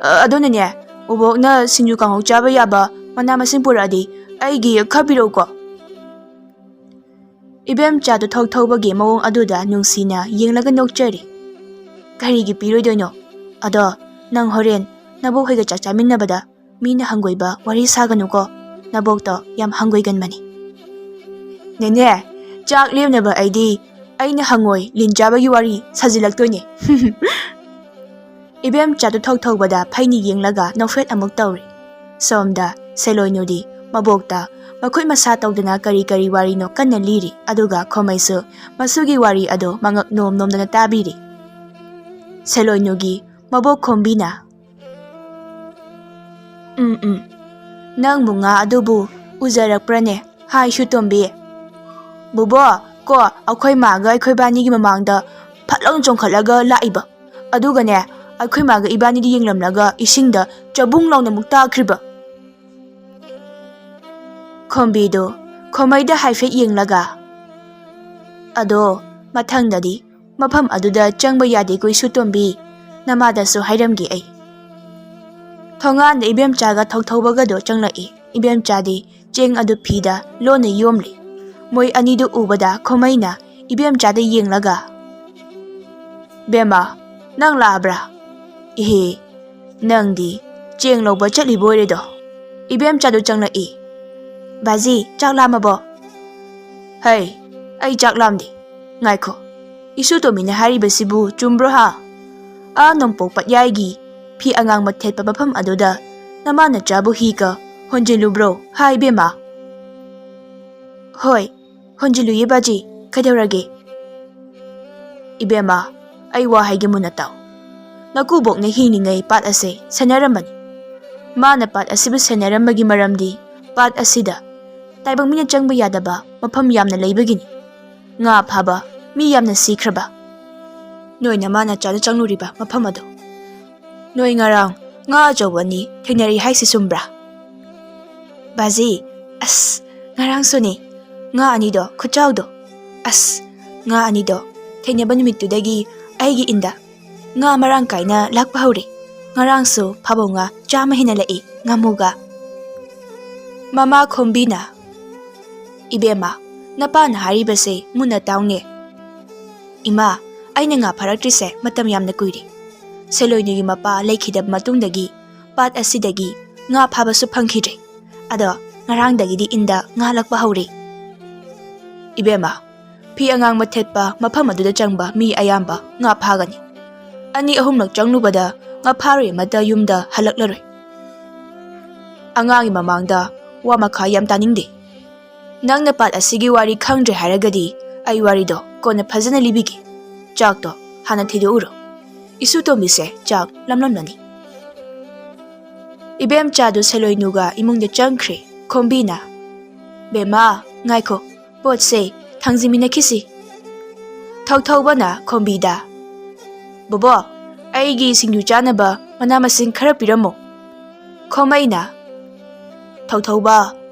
ꯑ, ꯑꯗꯣ ꯅꯦꯅꯦ, ꯎꯕꯣꯛꯅ ꯁꯤꯡꯖꯨ ꯀꯥꯡꯍꯧ ꯆꯥꯕ ꯌꯥꯕ ꯃꯅꯥ ꯃꯁꯤꯡ ꯄꯨꯔꯛꯑꯗꯤ ꯑꯩꯒꯤ ꯈꯔ ꯄꯤꯔꯛꯎꯀꯣ꯫" ꯏꯕꯦꯝꯆꯥꯗꯨ ꯊꯧꯊꯧꯕꯒꯤ ꯃꯑꯣꯡ ꯑꯗꯨꯗ ꯅꯨꯡꯁꯤꯅ ꯌꯦꯡꯂꯒ ꯅꯣꯛꯆꯔꯤ꯫ "ꯀꯔꯤꯒꯤ ꯄꯤꯔꯣꯏꯗꯣꯏꯅꯣ? ꯑꯗꯣ ꯅꯪ ꯍꯣꯔꯦꯟ ꯅꯕꯣꯛ ꯍꯣꯏꯒ ꯆꯥꯛ ꯆꯥꯃꯤꯟꯅꯕꯗ ꯃꯤꯅ ꯍꯪꯒꯣꯏꯕ ꯋꯥꯔꯤ ꯁꯥꯒꯅꯨꯀꯣ꯫ ꯅꯕꯣꯛꯇꯣ ꯌꯥꯝ ꯍꯪꯒꯣꯏꯒꯟꯕꯅꯤ꯫ "ꯅꯦꯅꯦ, ꯆꯥꯛ ꯂꯦꯝꯅꯕ ꯑꯩꯗꯤ ꯑꯩꯅ ꯍꯪꯉꯣꯏ ꯂꯤꯟ ꯆꯥꯕꯒꯤ ꯋꯥꯔꯤ ꯁꯥꯖꯤꯜꯂꯛꯇꯣꯏꯅꯦ꯫" ꯏꯕꯦꯝꯆꯥꯗꯨ ꯊꯧ ꯊꯧꯕꯗ ꯐꯩꯅ ꯌꯦꯡꯂꯒ ꯅꯣꯛꯐꯦꯠ ꯑꯃꯨꯛ ꯇꯧꯔꯤ꯫ ꯁꯣꯝꯗ ꯁꯦꯂꯣꯏꯅꯨꯗꯤ ꯃꯕꯣꯛꯇ ꯃꯈꯨꯠ ꯃꯁꯥ ꯇꯧꯗꯅ ꯀꯔꯤ ꯀꯔꯤ ꯋꯥꯔꯤꯅꯣ ꯀꯟꯅ ꯂꯤꯔꯤ, ꯑꯗꯨꯒ ꯈꯣꯃꯩꯁꯨ ꯃꯁꯨꯒꯤ ꯋꯥꯔꯤ ꯑꯗꯣ ꯃꯉꯛ ꯅꯣꯝ ꯅꯣꯝꯗꯅ ꯇꯥꯕꯤꯔꯤ꯫ ꯁꯦꯂꯣꯏꯅꯨꯒꯤ ꯃꯕꯣꯛ ꯈꯣꯝꯕꯤꯅ, "ꯎꯝ, ꯎꯝ, ꯅꯪꯕꯨ ꯉꯥ ꯑꯗꯨꯕꯨ ꯎꯖꯔꯛꯄ꯭ꯔꯅꯦ? ꯍꯥꯏ ꯁꯨꯇꯣꯝꯕꯤ꯫" "ꯕꯨꯕꯣ, ꯀꯣ ꯑꯩꯈꯣꯏ ꯃꯥꯒ ꯑꯩꯈꯣꯏ ꯕꯥꯅꯤꯒꯤ ꯃꯃꯥꯡꯗ ꯐꯠ ꯂꯥꯎꯅ ꯆꯣꯡꯈꯠꯂꯒ ꯂꯥꯛꯏꯕ꯫ ꯑꯗꯨꯒꯅꯦ, ꯑꯩꯈꯣꯏ ꯃꯥꯒ ꯏꯕꯥꯅꯤꯗꯤ ꯌꯦꯡꯂꯝꯂꯒ ꯏꯁꯤꯡꯗ ꯆꯕꯨꯡ ꯂꯥꯎꯅ ꯑꯃꯨꯛ ꯇꯥꯈ꯭ꯔꯤꯕ꯫" ꯈꯣꯝꯕꯤꯗꯨ ꯈꯣꯃꯩꯗ ꯍꯥꯏꯐꯦꯠ ꯌꯦꯡꯂꯒ, "ꯑꯗꯣ ꯃꯊꯪꯗꯗꯤ ꯃꯐꯝ ꯑꯗꯨꯗ ꯆꯪꯕ ꯌꯥꯗꯦꯀꯣ ꯏꯁꯨꯇꯣꯝꯕꯤ, ꯅꯃꯥꯗꯁꯨ ꯍꯥꯏꯔꯝꯒꯦ ꯑꯩ꯫" ꯊꯣꯡꯒꯥꯟꯗ ꯏꯕꯦꯝꯆꯥꯒ ꯊꯧꯊꯧꯕꯒꯗꯣ ꯆꯪꯂꯛꯏ꯫ ꯏꯕꯦꯝꯆꯥꯗꯤ ꯆꯦꯡ ꯑꯗꯨ ꯐꯤꯗ ꯂꯣꯟꯅ ꯌꯣꯝꯂꯤ꯫ ꯃꯣꯏ ꯑꯅꯤꯗꯨ ꯎꯕꯗ ꯈꯣꯃꯩꯅ ꯏꯕꯦꯝꯆꯥꯗ ꯌꯦꯡꯂꯒ, "ꯕꯦꯝꯃ, ꯅꯪ ꯂꯥꯛꯑꯕ꯭ꯔꯥ? ꯏꯍꯦ, ꯅꯪꯗꯤ ꯆꯦꯡ ꯂꯧꯕ ꯆꯠꯂꯤꯕ ꯑꯣꯏꯔꯦꯗꯣ꯫" ꯏꯕꯦꯝꯆꯥꯗꯨ ꯆꯪꯂꯛꯏ꯫ "ꯕꯥꯖꯤ, ꯆꯥꯛ ꯂꯥꯝꯃꯕꯣ?" "ꯍꯩ, ꯑꯩ ꯆꯥꯛ ꯂꯥꯝꯗꯦ꯫ ꯉꯥꯏꯈꯣ, ꯏꯁꯨꯇꯣꯝꯕꯤꯅ ꯍꯥꯏꯔꯤꯕꯁꯤꯕꯨ ꯆꯨꯝꯕ꯭ꯔꯣ ꯍꯥ? ꯑꯥ ꯅꯣꯡꯄꯣꯛ ꯄꯠꯌꯥꯏꯒꯤ ꯐꯤ ꯑꯉꯥꯡꯕ ꯊꯦꯠꯄ ꯃꯐꯝ ꯑꯗꯨꯗ ꯅꯃꯥ ꯅꯆꯥꯕꯨ ꯍꯤꯒ ꯍꯣꯟꯖꯤꯜꯂꯨꯕ꯭ꯔꯣ ꯍꯥ ꯏꯕꯦꯝꯃ?" "ꯍꯣꯏ, ꯍꯣꯟꯖꯤꯜꯂꯨꯏꯌꯦ ꯕꯥꯖꯤ, ꯀꯩꯗꯧꯔꯒꯦ?" "ꯏꯕꯦꯝꯃ, ꯑꯩ ꯋꯥ ꯍꯥꯏꯒꯦ ꯃꯨꯟꯅ ꯇꯥꯎ꯫ ꯅꯀꯨꯕꯣꯛꯅ ꯍꯤꯡꯂꯤꯉꯩ ꯄꯥꯠ ꯑꯁꯦ ꯁꯦꯟꯅꯔꯝꯕꯅꯤ꯫ ꯃꯥꯅ ꯄꯥꯠ ꯑꯁꯤꯕꯨ ꯁꯦꯟꯅꯔꯝꯕꯒꯤ ꯃꯔꯝꯗꯤ ꯄꯥꯠ ꯑꯁꯤꯗ ꯇꯥꯏꯕꯪ ꯃꯤꯅ ꯆꯪꯕ ꯌꯥꯗꯕ ꯃꯐꯝ ꯌꯥꯝꯅ ꯂꯩꯕꯒꯤꯅꯤ꯫ ꯉꯥ ꯐꯥꯕ ꯃꯤ ꯌꯥꯝꯅ ꯁꯤꯈ꯭ꯔꯕ꯫ ꯅꯣꯏ ꯅꯃꯥ ꯅꯆꯥꯅ ꯆꯪꯂꯨꯔꯤꯕ ꯃꯐꯝ ꯑꯗꯨ꯫ ꯅꯣꯏ ꯉꯔꯥꯡ ꯉꯥ ꯑꯆꯧꯕ ꯑꯅꯤ ꯊꯦꯡꯅꯔꯤ ꯍꯥꯏꯁꯤ ꯆꯨꯝꯕ꯭ꯔꯥ?" "ꯕꯥꯖꯤ, ꯑꯁ, ꯉꯔꯥꯡꯁꯨꯅꯦ꯫ ꯉꯥ ꯑꯅꯤꯗꯣ ꯈꯨꯆꯥꯎꯗꯣ꯫ ꯑꯁ, ꯉꯥ ꯑꯅꯤꯗꯣ ꯊꯦꯡꯅꯕ ꯅꯨꯃꯤꯠꯇꯨꯗꯒꯤ ꯑꯩꯒꯤ ꯏꯟꯗ ꯉꯥ ꯃꯔꯥꯡ ꯀꯥꯏꯅ ꯂꯥꯛꯄ ꯍꯧꯔꯦ꯫ ꯉꯔꯥꯡꯁꯨ ꯐꯥꯕꯧ ꯉꯥ ꯆꯥꯝꯃ ꯍꯦꯟꯅ ꯂꯛꯏ, ꯉꯥꯃꯨꯒ꯫" ꯃꯃꯥ ꯈꯣꯝꯕꯤꯅ, "ꯏꯕꯦꯝꯃ, ꯅꯄꯥꯅ ꯍꯥꯏꯔꯤꯕꯁꯦ ꯃꯨꯟꯅ ꯇꯥꯎꯅꯦ꯫" "ꯏꯃꯥ, ꯑꯩꯅ ꯉꯥ ꯐꯥꯔꯛꯇ꯭ꯔꯤꯁꯦ ꯃꯇꯝ ꯌꯥꯝꯅ ꯀꯨꯏꯔꯦ꯫ ꯁꯦꯂꯣꯏꯅꯨꯒꯤ ꯃꯄꯥ ꯂꯩꯈꯤꯗꯕ ꯃꯇꯨꯡꯗꯒꯤ ꯄꯥꯠ ꯑꯁꯤꯗꯒꯤ ꯉꯥ ꯐꯥꯕꯁꯨ ꯐꯪꯈꯤꯗ꯭ꯔꯦ꯫ ꯑꯗꯣ ꯉꯔꯥꯡꯗꯒꯤꯗꯤ ꯏꯟꯗ ꯉꯥꯂꯛꯄ ꯍꯧꯔꯦ꯫ "ꯏꯕꯦꯝꯃ, ꯐꯤ ꯑꯉꯥꯡꯕ ꯊꯦꯠꯄ ꯃꯐꯝ ꯑꯗꯨꯗ ꯆꯪꯕ ꯃꯤ ꯑꯌꯥꯝꯕ ꯉꯥ ꯐꯥꯒꯅꯤ꯫ ꯑꯅꯤ ꯑꯍꯨꯝꯂꯛ ꯆꯪꯂꯨꯕꯗ ꯉꯥ ꯐꯥꯔꯣꯏ ꯑꯃꯠꯇ ꯌꯨꯝꯗ ꯍꯜꯂꯛꯂꯔꯣꯏ꯫ ꯑꯉꯥꯡꯒꯤ ꯃꯃꯥꯡꯗ ꯋꯥ ꯃꯈꯥ ꯌꯥꯝ ꯇꯥꯅꯤꯡꯗꯦ꯫ ꯅꯪꯅ ꯄꯥꯠ ꯑꯁꯤꯒꯤ ꯋꯥꯔꯤ ꯈꯪꯗ꯭ꯔꯦ ꯍꯥꯏꯔꯒꯗꯤ ꯑꯩ ꯋꯥꯔꯤꯗꯣ ꯀꯣꯟꯅ ꯐꯖꯅ ꯂꯤꯕꯤꯒꯦ꯫ ꯆꯥꯛꯇꯣ ꯍꯥꯟꯅ ꯊꯤꯗꯣꯛꯎꯔꯣ꯫ ꯏꯁꯨ ꯇꯣꯝꯕꯤꯁꯦ ꯆꯥꯛ ꯂꯝꯂꯝꯂꯅꯤ꯫" ꯏꯕꯦꯝꯆꯥꯗꯨ ꯁꯦꯂꯣꯏꯅꯨꯒ ꯏꯃꯨꯡꯗ ꯆꯪꯈ꯭ꯔꯦ꯫ ꯈꯣꯝꯕꯤꯅ, "ꯕꯦꯝꯃ, ꯉꯥꯏꯈꯣ, ꯄꯣꯠꯁꯦ ꯊꯥꯡꯖꯤꯟꯃꯤꯟꯅꯈꯤꯁꯤ꯫" ꯊꯧꯊꯧꯕꯅ ꯈꯣꯝꯕꯤꯗ, "ꯕꯣꯕꯣ, ꯑꯩꯒꯤ ꯁꯤꯡꯖꯨ ꯆꯥꯅꯕ ꯃꯅꯥ ꯃꯁꯤꯡ ꯈꯔ ꯄꯤꯔꯝꯃꯣ꯫" ꯈꯣꯃꯩꯅ, "ꯊꯧꯊꯧꯕ,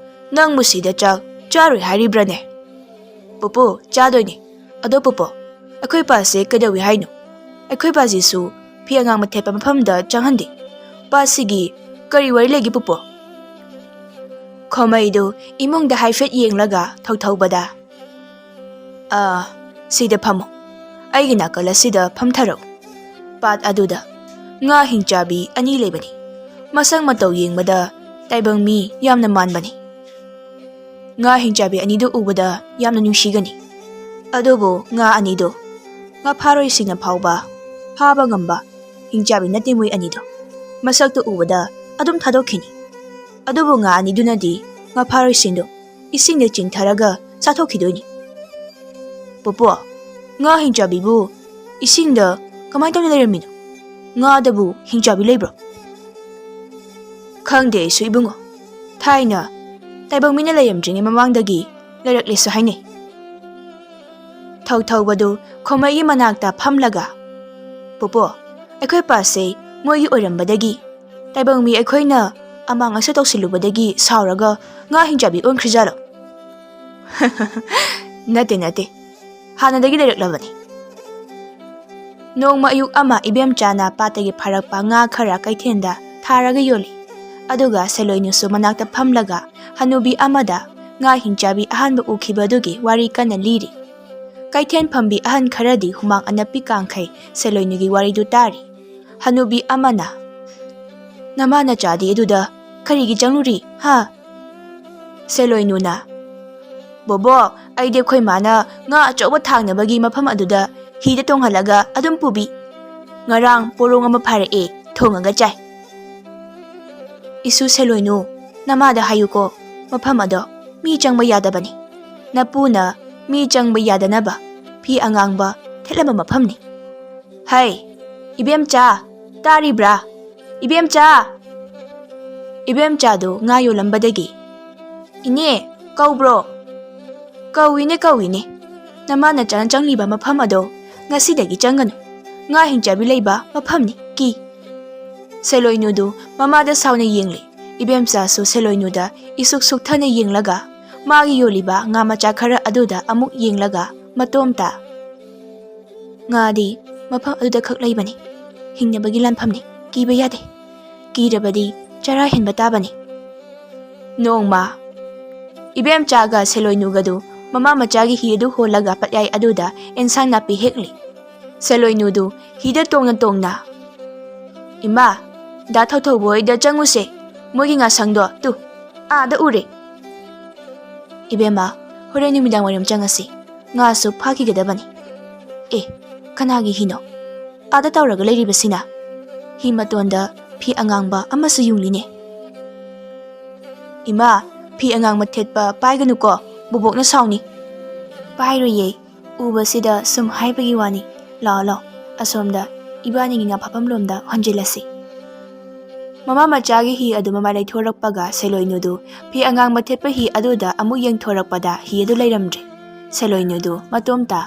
ꯅꯪꯕꯨ ꯁꯤꯗ ꯆꯥꯛ ꯆꯥꯔꯣꯏ ꯍꯥꯏꯔꯤꯕ꯭ꯔꯅꯦ?" "ꯄꯨꯄꯨ, ꯆꯥꯗꯣꯏꯅꯦ꯫ ꯑꯗꯣ ꯄꯨꯄꯨ, ꯑꯩꯈꯣꯏ ꯄꯥꯁꯦ ꯀꯩꯗꯧꯏ ꯍꯥꯏꯅꯣ? ꯑꯩꯈꯣꯏ ꯄꯥꯁꯤꯁꯨ ꯐꯤ ꯑꯉꯥꯡꯕ ꯊꯦꯠꯄ ꯃꯐꯝꯗ ꯆꯪꯍꯟꯗꯦ꯫ ꯄꯥꯁꯤꯒꯤ ꯀꯔꯤ ꯋꯥꯔꯤ ꯂꯩꯒꯦ ꯄꯨꯄꯨ?" ꯈꯣꯃꯩꯗꯨ ꯏꯃꯨꯡꯗ ꯍꯥꯏꯐꯦꯠ ꯌꯦꯡꯂꯒ ꯊꯧꯊꯧꯕꯗ, "ꯑꯥ, ꯁꯤꯗ ꯐꯝꯃꯣ꯫ ꯑꯩꯒꯤ ꯅꯥꯀꯜ ꯑꯁꯤꯗ ꯐꯝꯊꯔꯛꯎ꯫ ꯄꯥꯠ ꯑꯗꯨꯗ ꯉꯥ ꯍꯤꯡꯆꯥꯕꯤ ꯑꯅꯤ ꯂꯩꯕꯅꯤ꯫ ꯃꯁꯛ ꯃꯇꯧ ꯌꯦꯡꯕꯗ ꯇꯥꯏꯕꯪ ꯃꯤ ꯌꯥꯝꯅ ꯃꯥꯟꯕꯅꯤ꯫ ꯉꯥ ꯍꯤꯡꯆꯥꯕꯤ ꯑꯅꯤꯗꯨ ꯎꯕꯗ ꯌꯥꯝꯅ ꯅꯨꯡꯁꯤꯒꯅꯤ꯫ ꯑꯗꯨꯕꯨ ꯉꯥ ꯑꯅꯤꯗꯨ ꯉꯥ ꯐꯥꯔꯣꯏꯁꯤꯡꯅ ꯐꯥꯎꯕ ꯐꯥꯕ ꯉꯝꯕ ꯍꯤꯡꯆꯥꯕꯤ ꯅꯠꯇꯦ ꯃꯣꯏ ꯑꯅꯤꯗꯣ꯫ ꯃꯁꯛꯇꯨ ꯎꯕꯗ ꯑꯗꯨꯝ ꯊꯥꯗꯣꯛꯈꯤꯅꯤ꯫ ꯑꯗꯨꯕꯨ ꯉꯥ ꯑꯅꯤꯗꯨꯅꯗꯤ ꯉꯥ ꯐꯥꯔꯣꯏꯁꯤꯡꯗꯨ ꯏꯁꯤꯡꯗ ꯆꯤꯡꯊꯔꯒ ꯆꯥꯊꯣꯛꯈꯤꯗꯣꯏꯅꯤ꯫" "ꯄꯨꯄꯨ, ꯉꯥ ꯍꯤꯡꯆꯥꯕꯤꯕꯨ ꯏꯁꯤꯡꯗ ꯀꯃꯥꯏꯅ ꯇꯧꯅ ꯂꯩꯔꯝꯃꯤꯅꯣ? ꯉꯥꯗꯕꯨ ꯍꯤꯡꯆꯥꯕꯤ ꯂꯩꯕ꯭ꯔꯣ?" "ꯈꯪꯗꯦ ꯑꯩꯁꯨ ꯏꯕꯨꯡꯉꯣ꯫ ꯊꯥꯏꯅ ꯇꯥꯏꯕꯪ ꯃꯤꯅ ꯂꯩꯔꯝꯗ꯭ꯔꯤꯉꯩ ꯃꯃꯥꯡꯗꯒꯤ ꯂꯩꯔꯛꯂꯦꯁꯨ ꯍꯥꯏꯅꯩ꯫" ꯊꯧꯊꯧꯕꯗꯨ ꯈꯣꯃꯩꯒꯤ ꯃꯅꯥꯛꯇ ꯐꯝꯂꯒ, "ꯄꯨꯄꯨ, ꯑꯩꯈꯣꯏ ꯄꯥꯁꯦ ꯃꯣꯏꯒꯤ ꯑꯣꯏꯔꯝꯕꯗꯒꯤ ꯇꯥꯏꯕꯪ ꯃꯤ ꯑꯩꯈꯣꯏꯅ ꯑꯃꯥꯡ ꯑꯁꯨ ꯇꯧꯁꯤꯜꯂꯨꯕꯗꯒꯤ ꯁꯥꯎꯔꯒ ꯉꯥ ꯍꯤꯡꯆꯥꯕꯤ ꯑꯣꯟꯈ꯭ꯔꯤꯖꯥꯠꯂꯣ?" "ꯅꯠꯇꯦ, ꯅꯠꯇꯦ꯫ ꯍꯥꯟꯅꯗꯒꯤ ꯂꯩꯔꯛꯂꯕꯅꯤ꯫" ꯅꯣꯡꯃ ꯑꯌꯨꯛ ꯑꯃ ꯏꯕꯦꯝꯆꯥꯅ ꯄꯥꯠꯇꯒꯤ ꯐꯥꯔꯛꯄ ꯉꯥ ꯈꯔ ꯀꯩꯊꯦꯜꯗ ꯊꯥꯔꯒ ꯌꯣꯜꯂꯤ꯫ ꯑꯗꯨꯒ ꯁꯦꯂꯣꯏꯅꯨꯁꯨ ꯃꯅꯥꯛꯇ ꯐꯝꯂꯒ ꯍꯅꯨꯕꯤ ꯑꯃꯗ ꯉꯥ ꯍꯤꯡꯆꯥꯕꯤ ꯑꯍꯥꯟꯕ ꯎꯈꯤꯕ ꯑꯗꯨꯒꯤ ꯋꯥꯔꯤ ꯀꯟꯅ ꯂꯤꯔꯤ꯫ ꯀꯩꯊꯦꯜ ꯐꯝꯕꯤ ꯑꯍꯟ ꯈꯔꯗꯤ ꯍꯨꯃꯥꯡ ꯑꯅꯞꯄꯤ ꯀꯥꯡꯈꯩ ꯁꯦꯂꯣꯏꯅꯨꯒꯤ ꯋꯥꯔꯤꯗꯨ ꯇꯥꯔꯤ꯫ ꯍꯅꯨꯕꯤ ꯑꯃꯅ, "ꯅꯃꯥ ꯅꯆꯥꯗꯤ ꯑꯗꯨꯗ ꯀꯔꯤꯒꯤ ꯆꯪꯂꯨꯔꯤ, ꯍꯥ?" ꯁꯦꯂꯣꯏꯅꯨꯅ, "ꯕꯣꯕꯣꯛ, ꯑꯩꯗꯤ ꯑꯩꯈꯣꯏ ꯃꯥꯅ ꯉꯥ ꯑꯆꯧꯕ ꯊꯥꯡꯅꯕꯒꯤ ꯃꯐꯝ ꯑꯗꯨꯗ ꯍꯤꯗ ꯇꯣꯡꯍꯜꯂꯒ ꯑꯗꯨꯝ ꯄꯨꯕꯤ꯫ ꯉꯔꯥꯡ ꯄꯣꯔꯣꯡ ꯑꯃ ꯐꯥꯔꯛꯑꯦ, ꯊꯣꯡꯉꯒ ꯆꯥꯏ꯫" "ꯏꯁꯨ ꯁꯦꯂꯣꯏꯅꯨ, ꯅꯃꯥꯗ ꯍꯥꯏꯌꯨꯀꯣ, ꯃꯐꯝ ꯑꯗꯣ ꯃꯤ ꯆꯪꯕ ꯌꯥꯗꯕꯅꯤ꯫ ꯅꯄꯨꯅ ꯃꯤ ꯆꯪꯕ ꯌꯥꯗꯅꯕ ꯐꯤ ꯑꯉꯥꯡꯕ ꯊꯦꯠꯂꯝꯕ ꯃꯐꯝꯅꯤ꯫" "ꯍꯩ, ꯏꯕꯦꯝꯆꯥ, ꯇꯥꯔꯤꯕ꯭ꯔꯥ? ꯏꯕꯦꯝꯆꯥ!" ꯏꯕꯦꯝꯆꯥꯗꯨ ꯉꯥ ꯌꯣꯜꯂꯝꯕꯗꯒꯤ, "ꯏꯅꯦ, ꯀꯧꯕ꯭ꯔꯣ?" "ꯀꯧꯏꯅꯦ, ꯀꯧꯏꯅꯦ꯫ ꯅꯃꯥ ꯅꯆꯥꯅ ꯆꯪꯂꯤꯕ ꯃꯐꯝ ꯑꯗꯣ ꯉꯁꯤꯗꯒꯤ ꯆꯪꯒꯅꯨ꯫ ꯉꯥ ꯍꯤꯡꯆꯥꯕꯤ ꯂꯩꯕ ꯃꯐꯝꯅꯤ, ꯀꯤ꯫" ꯁꯦꯂꯣꯏꯅꯨꯗꯨ ꯃꯃꯥꯗ ꯁꯥꯎꯅ ꯌꯦꯡꯂꯤ꯫ ꯏꯕꯦꯝꯆꯥꯁꯨ ꯁꯦꯂꯣꯏꯅꯨꯗ ꯏꯁꯨꯛ ꯁꯨꯛꯊꯅ ꯌꯦꯡꯂꯒ, ꯃꯥꯒꯤ ꯌꯣꯜꯂꯤꯕ ꯉꯥ ꯃꯆꯥ ꯈꯔ ꯑꯗꯨꯗ ꯑꯃꯨꯛ ꯌꯦꯡꯂꯒ, ꯃꯇꯣꯝꯇ, "ꯉꯥꯗꯤ ꯃꯐꯝ ꯑꯗꯨꯗ ꯈꯛ ꯂꯩꯕꯅꯤ꯫ ꯍꯤꯡꯅꯕꯒꯤ ꯂꯥꯟꯐꯝꯅꯤ꯫ ꯀꯤꯕ ꯌꯥꯗꯦ꯫ ꯀꯤꯔꯕꯗꯤ ꯆꯔꯥ ꯍꯦꯟꯕ ꯇꯥꯕꯅꯤ꯫" ꯅꯣꯡꯃ ꯏꯕꯦꯝꯆꯥꯒ ꯁꯦꯂꯣꯏꯅꯨꯒꯗꯨ ꯃꯃꯥ ꯃꯆꯥꯒꯤ ꯍꯤ ꯑꯗꯨ ꯍꯣꯜꯂꯒ ꯄꯠꯌꯥꯏ ꯑꯗꯨꯗ ꯑꯦꯟꯁꯥꯡ ꯅꯥꯄꯤ ꯍꯦꯛꯂꯤ꯫ ꯁꯦꯂꯣꯏꯅꯨꯗꯨ ꯍꯤꯗ ꯇꯣꯡꯅ ꯇꯣꯡꯅ, "ꯏꯃꯥ, ꯗꯥ ꯊꯧꯊꯧꯕ ꯍꯣꯏꯗ ꯆꯪꯉꯨꯁꯦ꯫ ꯃꯣꯏꯒꯤ ꯉꯥꯁꯪꯗꯣ ꯇꯨ, ꯑꯥꯗ ꯎꯔꯦ꯫" "ꯏꯕꯦꯝꯃ, ꯍꯣꯔꯦꯟ ꯅꯨꯃꯤꯗꯥꯡ ꯋꯥꯏꯔꯝ ꯆꯪꯉꯁꯤ꯫ ꯉꯥꯁꯨ ꯐꯥꯈꯤꯒꯗꯕꯅꯤ꯫" "ꯑꯦ, ꯀꯅꯥꯒꯤ ꯍꯤꯅꯣ? ꯑꯥꯗ ꯇꯥꯎꯔꯒ ꯂꯩꯔꯤꯕꯁꯤꯅ?" ꯍꯤ ꯃꯇꯣꯟꯗ ꯐꯤ ꯑꯉꯥꯡꯕ ꯑꯃꯁꯨ ꯌꯨꯡꯂꯤꯅꯦ꯫ "ꯏꯃꯥ, ꯐꯤ ꯑꯉꯥꯡꯕ ꯊꯦꯠꯄ ꯄꯥꯏꯒꯅꯨꯀꯣ, ꯕꯣꯕꯣꯛꯅ ꯁꯥꯎꯅꯤ꯫" "ꯄꯥꯏꯔꯣꯏꯌꯦ, ꯎꯕꯁꯤꯗ ꯁꯨꯝ ꯍꯥꯏꯕꯒꯤ ꯋꯥꯅꯤ꯫ ꯂꯥꯛꯑꯣ, ꯂꯥꯛꯑꯣ, ꯑꯁꯣꯝꯗ ꯏꯕꯥꯅꯤꯒꯤ ꯉꯥ ꯐꯥꯐꯝ ꯂꯣꯝꯗ ꯍꯣꯟꯖꯤꯜꯂꯁꯤ꯫" ꯃꯃꯥ ꯃꯆꯥꯒꯤ ꯍꯤ ꯑꯗꯨ ꯃꯃꯥꯏ ꯂꯩꯊꯣꯔꯛꯄꯒ ꯁꯦꯂꯣꯏꯅꯨꯗꯨ ꯐꯤ ꯑꯉꯥꯡꯕ ꯊꯦꯠꯄ ꯍꯤ ꯑꯗꯨꯗ ꯑꯃꯨꯛ ꯌꯦꯡꯊꯣꯔꯛꯄꯗ ꯍꯤ ꯑꯗꯨ ꯂꯩꯔꯝꯗ꯭ꯔꯦ꯫ ꯁꯦꯂꯣꯏꯅꯨꯗꯨ ꯃꯇꯣꯝꯇ,